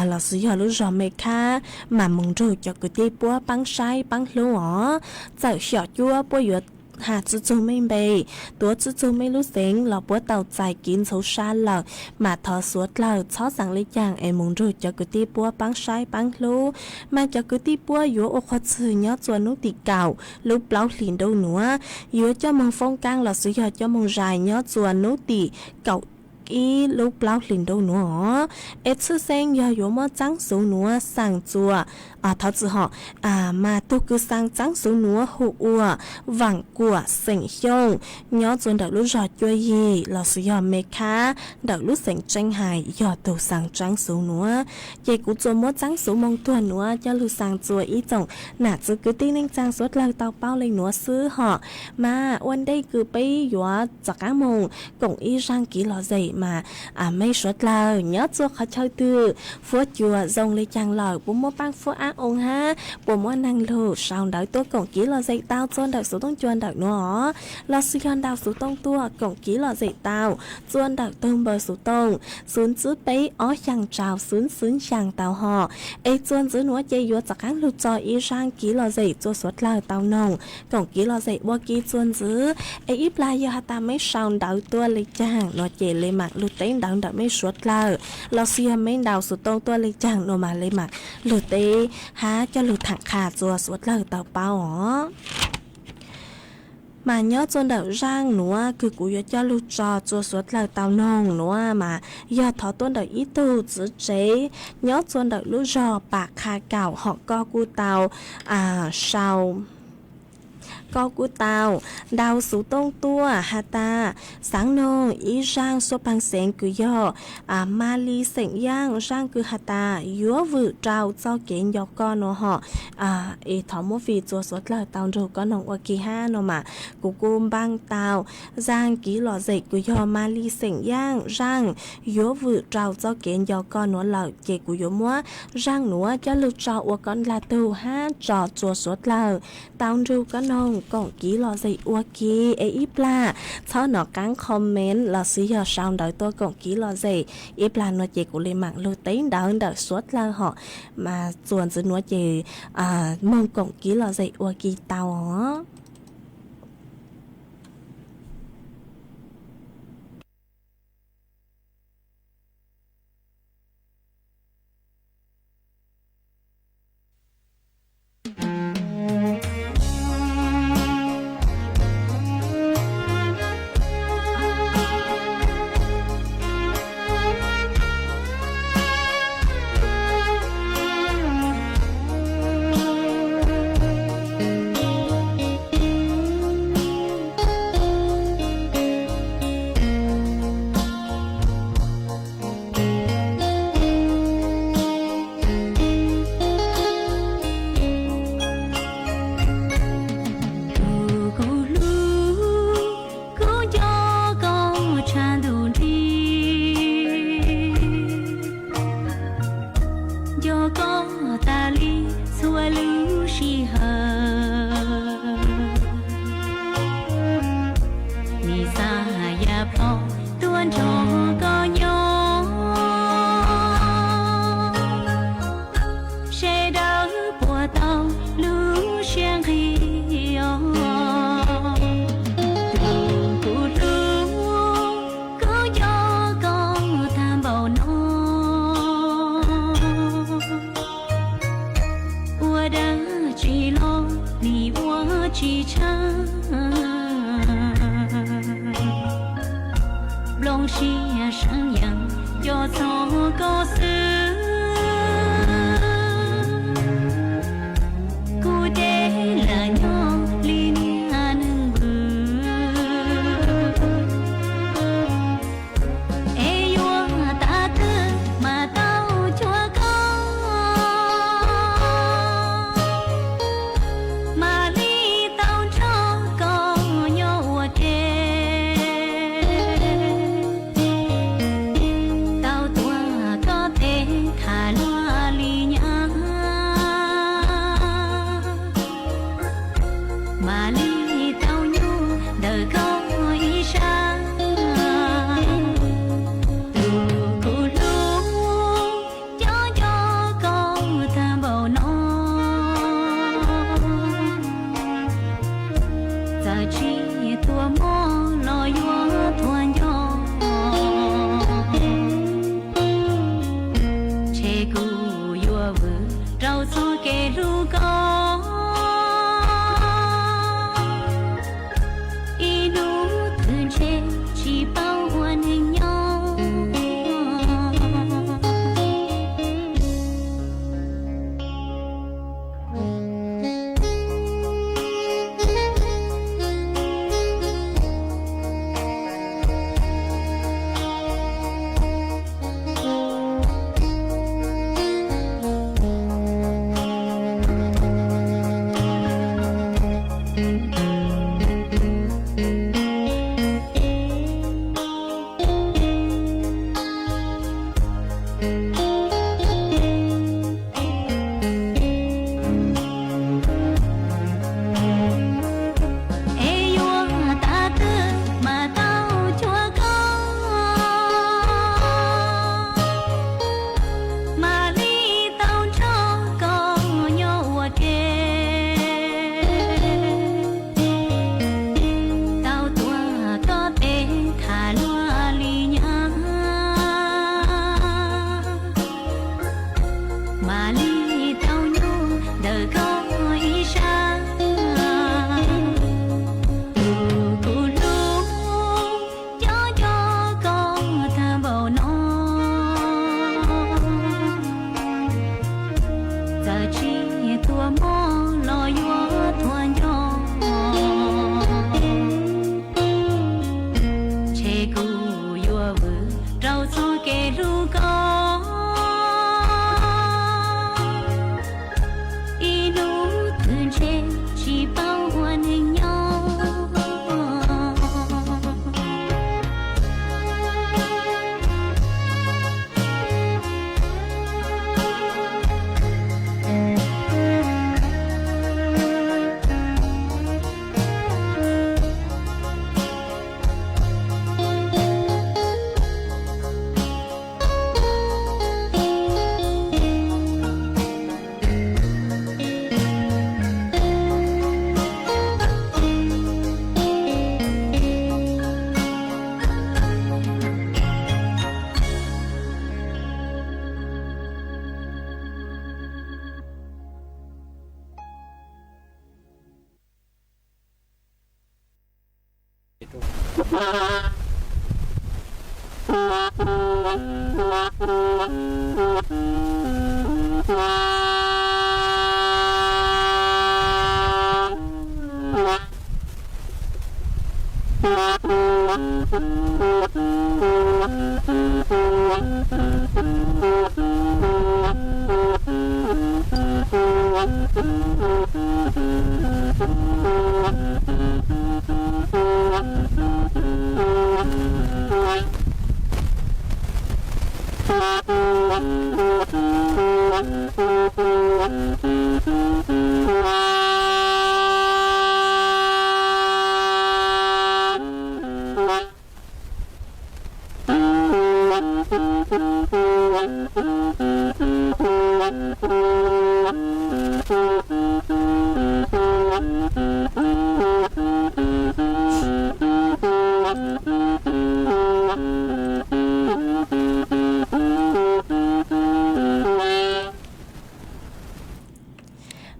lossis yog lub zog Me Khab mas moog nrug cov kwv tij puab paab saib paab hlub os. Txawm xyom cuab puab yuav has tsi txug mej npe, tuav tsi txug mej lub xeev los puab tau txais kev ntxhov sab lawm, mas thov suav dlawg txhob xaa le caag es moog nrug cov kwv tij puab paab saib paab hlub. Mas cov kwv tij puab yuav ua qhua txwg nyob txuas nub tim kaum lub plaub hlis ntuj nuav. Yuav coj moog foob kaab lossis yog coj moog zais nyob txuas nub tim kaum ib lub plaub hlis ntuj nuav os. Es tshwj xeeb yog yuav muab tsaab xuv nuav xaa txuas thov txim hom, mas tug kws xaa txaab xuv nuav hu ua Vaam Kuam xeem Xyooj, nyob txua ntawm lub zog Cuaj Yig lossis yog Me Khab ntawm lub xeem Tseeb Hais yog tug xaa txaab xuv nuav. Ces kuv txuas muab txaab xuv moo tuag nuav coj lug xaa txua ib tsoom nam txiv kwv tij neej tsaa suav dlawg tau paub le nuav xwb hom. Mas ua ntej kws peb yuav rov qaab moog koom ib zaaj kiv lom zem mas meb suav dlawg nyob txua qhov chaw twg, fuab cua zoo le caag lawm, puas muaj paab fuab ab oo hab puas muaj neeg lug sau ntawv tuaj koom kiv lom zem tau txua ntawm xuv tooj cua ntawm nuav os, lossis yog ntaus xuv tooj tuaj koom kiv lom zem tau txua ntawm tug npawb xuv tooj xwb xwb peb ob xyaa rau xwb xwb xyaa tau hom. Es txua ntxiv nuav ces yuav rov qaab lug tso ib zaaj kiv lom zem txua suav dlawg tau noog koom kiv lom zem ua ke txua ntxiv. Es ib plag yog has tas meb sau ntawv tuaj le caag nuav ces le maam lug teb ntawv ntawm meb suav dlawg, lossis yog meb ntaus xuv tooj tuaj le caag nuav mas le maam lug teb hab coj lug thaam qha txua suav dlawg tau paub os. Mas nyob txua ntawm zaaj nuav kws kuv yuav coj lug tso txua suav dlawg tau noog nuav mas yog thov tuaj ntawm ib tug txiv tsev nyob txua ntawm lub zog Pam Qha Kaum hom koj kuj tau sau koj kuj tau ntaus xuv tooj tuaj has tas xaav noog ib zaaj suab paag xeev kws yog Mab Li xeem Yaaj, zaaj kws has tas yuav vwm rau txoj kev nco koj nuav hom. Es thov muab fim txua suav dlawg tau nrug koj noog ua ke hab nuav mas kuv kuj npaaj tau zaaj kiv lom zem kws yog Mab Li xeem Yaaj, zaaj yuav vwm rau txoj kev nco koj nuav lawm ces kuv yuav muab zaaj nuav coj lug tso ua koj nplag tug hab tso txua suav dlawg tau nrug koj noog koom kiv lom zem ua ke. Es ib plag txhob nov qaab comment lossis yog sau ntawv tuaj koom kiv lom zem, ib plag nuav ces kuv le maam lug teb ntawv ntawm suav dlawg hom. Mas txua ntxiv nuav ces moog koom kiv lom zem ua ke tau os. Tus kuv hlub, kuv nco koj tshaj ntuj nti, nco koj tas li txhua lub sij hawm. Nim xa yam plho tuaj nrog koj nyob, sawv daws puas tau lub siab nqig os. Tus kuv hlub, kuv nco koj tag npaum no, ua dab tsi los nim ua tsis tshaj. Nplooj siab seev yees nco txog koj xwb. Kuv ces lam nyob li niag neeg vwm, es yuav tas twg mas tau cuag koj, mam li tau nrog koj nyob ua ke. Tau tuav koj tes Kev hlub koj ib hnub twg ntshe tsis paub ua neeg nyob.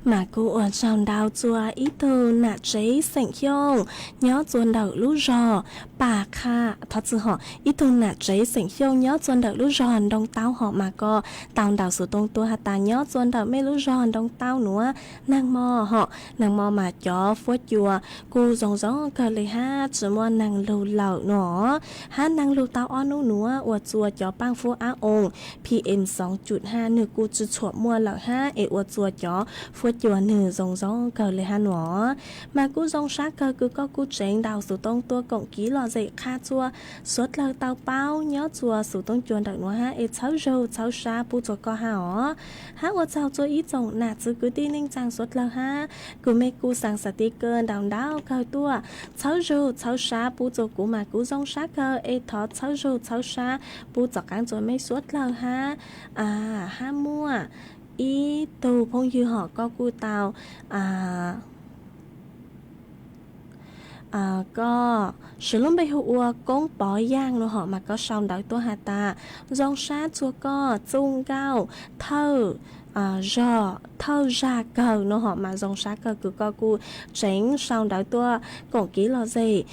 Mas kuv ua tsaug ntau txog ib tug nam tsev xeem Xyooj nyob txuas ntawm lub zog Pas Qha, thov txim hom, ib tug nam tsev xeem Xyooj nyob txuas ntawm lub zog Ntoo Taub hom mas koj tau ntaus xov tooj tuaj has tas nyob txuas ntawm mej lub zog Ntoo Taub nuav, neeg mos hom, neeg mos mas cov fuab cua kuj zoo zoo kawg le hab tsi muaj neeg lug lawm no. Hab neeg lug tau ob nub nuav ua txuas cov paaj fuab ab oo P M xoo cum hab nwg kuj tsi txhuam muaj lawm hab es ua txuas cov fuab cua nwg zoo zoo kawg le hab no. Mas kuj zoo sab kawg kws koj kuj tseev ntaus xov tooj tuaj koom kiv lom zem qha txuas suav dlawg tau paub nyob txuas xov tooj cua ntawm nuav hab es txhawb zug txhawb sab pub txuas koj hab os. Hab ua tsaug txuas ib tsoom nam txiv kwv tij neej tsaa suav dlawg hab kws mej kuj xaa xas tis kawg ntaus ntaus kawg tuaj txhawb zug txhawb sab pub txuas kuv mas kuv zoo sab kawg es thov txhawb zug txhawb sab pub txuas qaab txuas mej suav dlawg hab. Hab muaj ib tug phooj ywg hom koj kuj tau koj swv lub npe hu ua Koob Pov Yaaj no hom mas koj sau ntawv tuaj has tas zoo sab txuas koj txuj nkauj thawj zog thawj zag kawg no hom mas zoo sab kawg kws koj kuj tseev sau ntawv tuaj koom kiv lom zem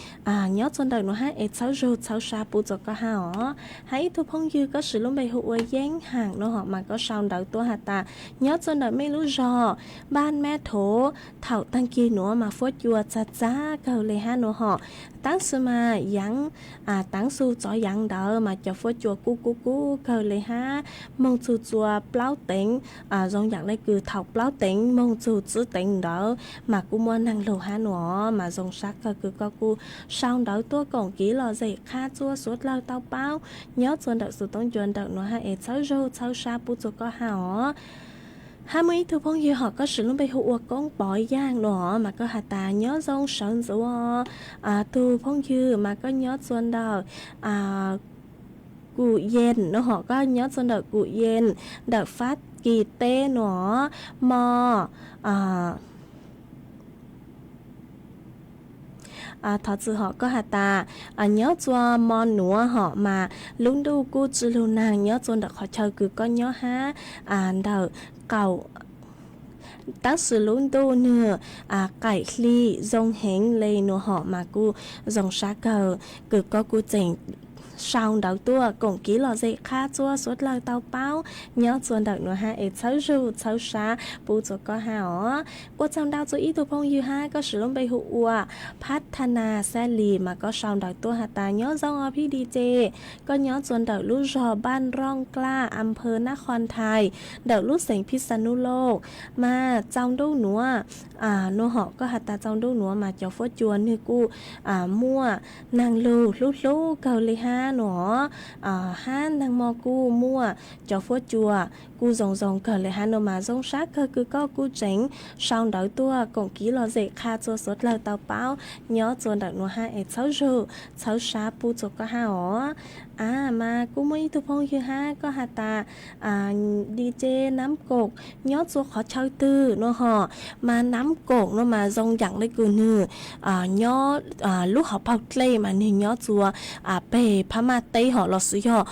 nyob txuas ntawm nuav hab es txhawb zug txhawb sab pub txuas koj hab os. Hab ib tug phooj ywg koj swv lub npe hu ua Yeeb Haam no hom mas koj sau ntawv tuaj has tas nyob txuas ntawm mej lub zog Npaj Mab Thov, thaum taag kig nuav mas fuab cua txag txag kawg le hab no hom. Taab sis mas yaav, taab su txov yaav ntawd mas cov fuab cua kub kub kub kawg le hab moog txug txuas plaub teev, zoo yaam le kws thaum plaub teev moog txug tsib teev ntawd mas kuj muaj neeg lug hab no mas zoo sab kawg kws koj kuj sau ntawv tuaj koom kiv lom zem qha txuas suav dlawg tau paub nyob txuas ntawm xov tooj cua ntawm nuav hab es txhawb zug txhawb sab pub txuas koj hab os. Hab muaj ib tug phooj ywg hom koj swv lub npe hu ua Koob Pov Yaaj no hom mas koj has tas nyob zoo sawv ntxuv os. Tug phooj ywg mas koj nyob txuas ntawm Kum Yees no hom, koj nyob txuas ntawm Kum Yees ntawm Fab Kis teb no mog. Thov txim hom koj has tas nyob txuas mog nuav hom mas lub ntuj kuj tsi lug naag nyob txuas ntawm qhov chaw kws koj nyob hab ntawm qaum, tab sis lub ntuj nwg qaim hli zoo heev le no hom mas kuj zoo sab kawg kws koj kuj tseem sau ntawv tuaj koom kiv lom zem qha txua suav dlawg tau paub nyob txua ntawm nuav hab es txhawb zug txhawb sab pub txua koj hab os. Ua tsaug ntau txua ib tug phooj ywg hab koj siv lub npe hu ua Phathana Xalis mas koj sau ntawv tuaj has tas nyob zoo os phib D J, koj nyob txua ntawm lub zog Npaj Rooj Klaj, Amphaw Nab Qhon Thais, ntawm lub xeev Phij Xa Nub Lauj mas txaus ntuj nuav, nuav hom koj has tas txaus ntuj nuav mas cov fuab cua nwg kuj muaj naag lug hlub hlub kawg le hab nuav hab naag mo kuj muaj cov fuab cua kuj zoo zoo kawg le hab nuav mas zoo sab kawg kws koj kuj tseem sau ntawv tuaj koom kiv lom zem qha txua suav dlawg tau paub nyob txua ntawm nuav hab es txhawb zug txhawb sab pub txua koj hab os. A mas kuj muaj ib tug phooj ywg hab koj has tas DJ Nab Koom nyob txua qhov chaw twg nuav hom, mas Nab Koom nuav mas zoo yaam le kws nwg nyob lub hauv paug dlej mas nwg nyob txua peg Phab Maj teb hom lossis yog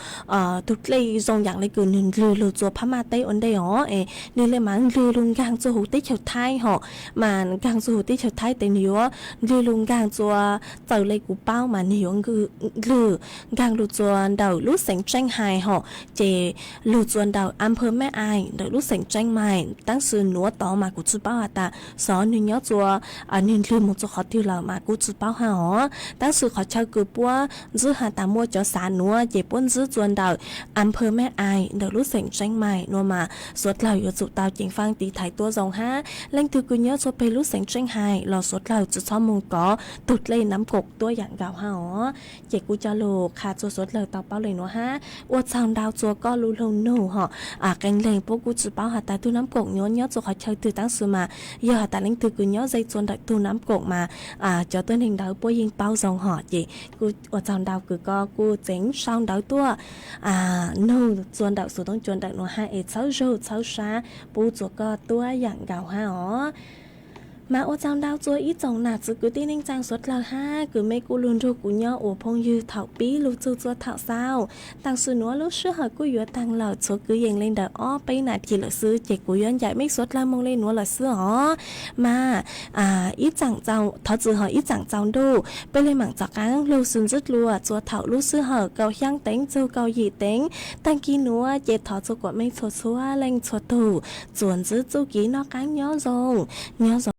tug dlej zoo yaam le kws nwg ndlwg lug txua Phab Maj teb ua ntej os es nwg le mas ndlwg lug nkaag txua huv teb chaws Thaib hom, mas nkaag txua huv teb chaws Thaib tes nwg yuav ndlwg lug nkaag txua, txawm le kuv paub mas nwg yuav ndlwg nkaag lug txua ntawm lub xeev Tseeb Hais hom, ces lug txua ntawm Amphaw Meb Ais ntawm lub xeev Tseeb Mais, tab sis nuav tod mas kuv tsi paub has tas xyov nwg nyob txua, nwg ndlwg moog txua qhov twg lawm mas kuv tsi paub hab os. Tab sis qhov chaw kws puab ntxwb has tas muaj cov xav nuav ces puab ntxwb txua ntawm Amphaw Meb Ais ntawm lub xeev Tseeb Mais nuav mas suav dlawg yuav tsum tau ceev faaj tiv thaiv tuab zoo hab. Leej twg kws nyob txua peg lub xeev Tseeb Hais los suav dlawg tsi txhob moog kov tug dlej Nab Koom tuab yaam nkaus hab os. Ces kuv coj lug qha txua suav dlawg tau paub le nuav hab ua tsaug ntau txua koj lu lug nug hom, qee leeg puab kuj tsi paub has tas tug Nab Koom nyob nyob txua qhov chaw twg tab sis mas yog has tas leej twg kws nyob ze txua ntawm tug Nab Koom mas cov tuab neeg ntawd puab yeej paub zoo hom ces kuj ua tsaug ntau kws koj kuj tseem sau ntawv tuaj nug txua ntawm xuv toob cua ntawm nuav hab es txhawb zug txhawb sab pub txua koj tuab yaam nkaus hab os. Mas ua tsaug ntau txua ib tsoom nam txiv kwv tij neej tsaa suav dlawg hab kws mej kuj lug nrug kuv nyob ua phooj ywg thaum pib lug txug txua thaum xaus. Tam sim nuav lub sij hawm kuj yuav taag lawm txhua kwv yees le ntawm ob peb nas this lawm xwb ces kuv yuav ncaim mej suav dlawg moog le nuav lawm xwb os. Mas ib txam, thov txim hom ib txam tsaus ntuj, peb le maam rov qaab lug sib ntsib dlua txua thaum lub sij hawm kaum xyaa teev txug kaum yim teev taag kis nuav ces thov txua kuam mej txhua txhua leej txhua tug txuas ntsib txuj kev noj qaab nyob zoo, nyob zoo.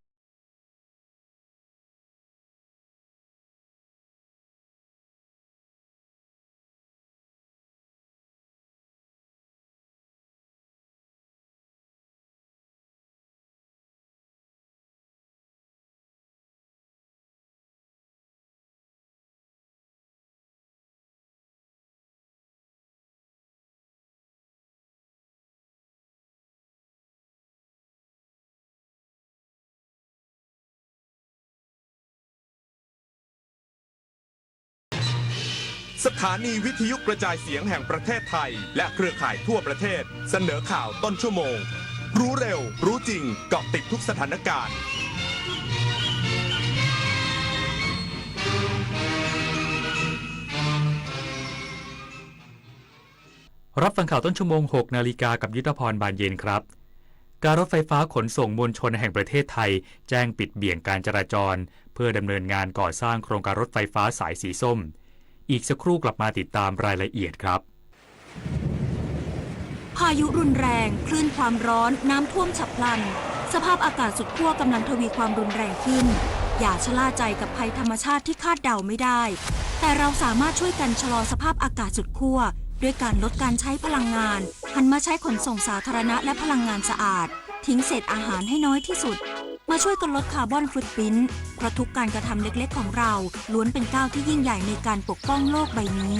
สถานีวิทยุกระจายเสียงแห่งประเทศไทยและเครือข่ายทั่วประเทศเสนอข่าวต้นชั่วโมง รู้เร็ว รู้จริง เกาะติดทุกสถานการณ์ รับฟังข่าวต้นชั่วโมง หกนาฬิกา กับยุทธพร บานเย็นครับ การรถไฟฟ้าขนส่งมวลชนแห่งประเทศไทย แจ้งปิดเบี่ยงการจราจร เพื่อดำเนินงานก่อสร้างโครงการรถไฟฟ้าสายสีส้ม อีกสักครู่กลับมาติดตามรายละเอียดครับ พายุรุนแรง คลื่นความร้อน น้ำท่วมฉับพลัน สภาพอากาศสุดขั้วกำลังทวีความรุนแรงขึ้น อย่าชะล่าใจกับภัยธรรมชาติที่คาดเดาไม่ได้ แต่เราสามารถช่วยกันชะลอสภาพอากาศสุดขั้ว ด้วยการลดการใช้พลังงาน หันมาใช้ขนส่งสาธารณะและพลังงานสะอาด ทิ้งเศษอาหารให้น้อยที่สุด มาช่วยกันลดคาร์บอนฟุตปริ้นท์ เพราะทุกการกระทำเล็กๆของเรา ล้วนเป็นก้าวที่ยิ่งใหญ่ในการปกป้องโลกใบนี้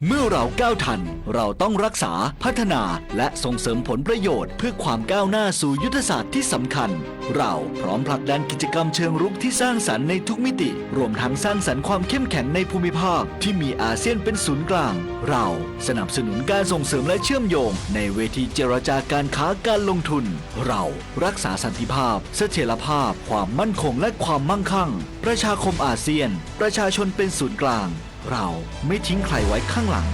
เมื่อเราก้าวทัน เราต้องรักษา พัฒนา และส่งเสริมผลประโยชน์ เพื่อความก้าวหน้าสู่ยุทธศาสตร์ที่สำคัญ เราพร้อมผลักดันกิจกรรมเชิงรุกที่สร้างสรรค์ในทุกมิติ รวมทั้งสร้างสรรค์ความเข้มแข็งในภูมิภาคที่มีอาเซียนเป็นศูนย์กลาง เราสนับสนุนการส่งเสริมและเชื่อมโยงในเวทีเจรจาการค้าการลงทุน เรารักษาสันติภาพ เสถียรภาพ ความมั่นคง และความมั่งคั่ง ประชาคมอาเซียน ประชาชนเป็นศูนย์กลาง เราไม่ทิ้งใครไว้ข้างหลัง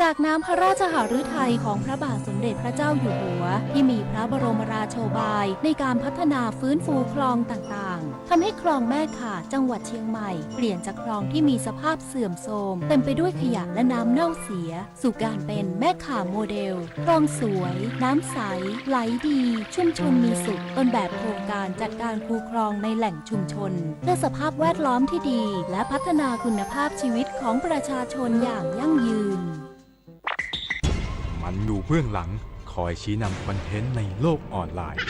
จากน้ำพระราชหฤทัยของพระบาทสมเด็จพระเจ้าอยู่หัวที่มีพระบรมราโชบายในการพัฒนาฟื้นฟูคลองต่างๆ ทำให้คลองแม่ข่าจังหวัดเชียงใหม่เปลี่ยนจากคลองที่มีสภาพเสื่อมโทรมเต็มไปด้วยขยะและน้ำเน่าเสีย สู่การเป็นแม่ข่าโมเดล คลองสวย น้ำใส ไหลดี ชุมชนมีสุข ต้นแบบโครงการจัดการคูคลองในแหล่งชุมชน เพื่อสภาพแวดล้อมที่ดี และพัฒนาคุณภาพชีวิตของประชาชนอย่างยั่งยืน มันอยู่เบื้องหลังคอยชี้นำคอนเทนต์ในโลกออนไลน์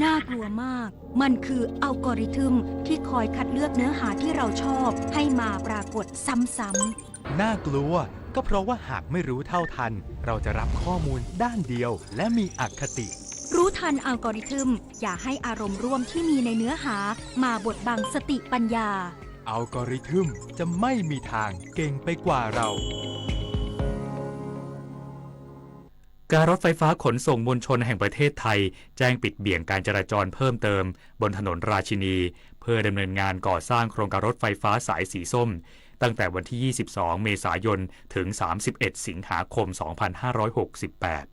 น่ากลัวมาก มันคืออัลกอริทึมที่คอยคัดเลือกเนื้อหาที่เราชอบให้มาปรากฏซ้ำๆ น่ากลัว ก็เพราะว่าหากไม่รู้เท่าทัน เราจะรับข้อมูลด้านเดียวและมีอคติ รู้ทันอัลกอริทึม อย่าให้อารมณ์ร่วมที่มีในเนื้อหามาบดบังสติปัญญา อัลกอริทึมจะไม่มีทางเก่งไปกว่าเรา การรถไฟฟ้าขนส่งมวลชนแห่งประเทศไทยแจ้งปิดเบี่ยงการจราจรเพิ่มเติมบนถนนราชินี เพื่อดำเนินงานก่อสร้างโครงการรถไฟฟ้าสายสีส้ม ตั้งแต่วันที่ ยี่สิบสอง เมษายน ถึง สามสิบเอ็ด สิงหาคม สองพันห้าร้อยหกสิบแปด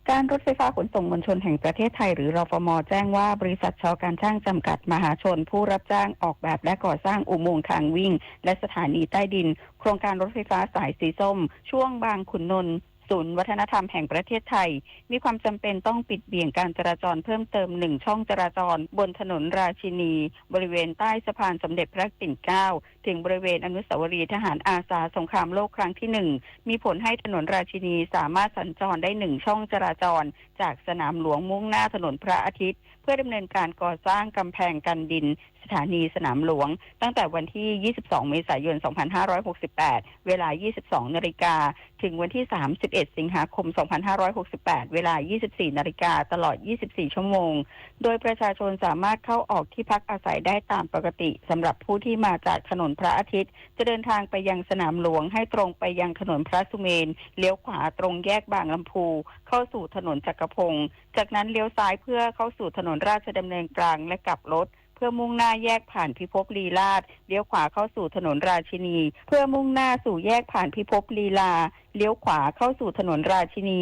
การรถไฟฟ้าขนส่งมวลชนแห่งประเทศไทย หรือ รฟม แจ้งว่าบริษัท ช.การช่าง จำกัด มหาชน ผู้รับจ้างออกแบบและก่อสร้างอุโมงค์ทางวิ่ง และสถานีใต้ดิน โครงการรถไฟฟ้าสายสีส้ม ช่วงบางขุนนนท์ ศูนย์วัฒนธรรมแห่งประเทศไทย มีความจำเป็นต้องปิดเบี่ยงการจราจรเพิ่มเติมหนึ่งช่องจราจร บนถนนราชินี บริเวณใต้สะพานสมเด็จพระปิ่นเกล้า ถึงบริเวณอนุสาวรีย์ทหารอาสาสงครามโลกครั้งที่หนึ่ง มีผลให้ถนนราชินีสามารถสัญจรได้หนึ่งช่องจราจร จากสนามหลวงมุ่งหน้าถนนพระอาทิตย์ เพื่อดำเนินการก่อสร้างกำแพงกันดิน สถานีสนามหลวง ตั้งแต่วันที่ ยี่สิบสอง เมษายน สองพันห้าร้อยหกสิบแปด เวลา ยี่สิบสอง นาฬิกา ถึงวันที่ สามสิบเอ็ด สิงหาคม สองพันห้าร้อยหกสิบแปด เวลา ยี่สิบสี่ นาฬิกา ตลอด ยี่สิบสี่ ชั่วโมง โดยประชาชนสามารถเข้าออกที่พักอาศัยได้ตามปกติ สำหรับผู้ที่มาจากถนนพระอาทิตย์ จะเดินทางไปยังสนามหลวง ให้ตรงไปยังถนนพระสุเมรุ เลี้ยวขวาตรงแยกบางลำพู เข้าสู่ถนนจักรพงศ์ จากนั้นเลี้ยวซ้ายเพื่อเข้าสู่ถนนราชดำเนินกลางและกลับรถ เพื่อมุ่งหน้าแยกผ่านพิภพลีลาศ เลี้ยวขวาเข้าสู่ถนนราชินี เพื่อมุ่งหน้าสู่แยกผ่านพิภพลีลา เลี้ยวขวาเข้าสู่ถนนราชินี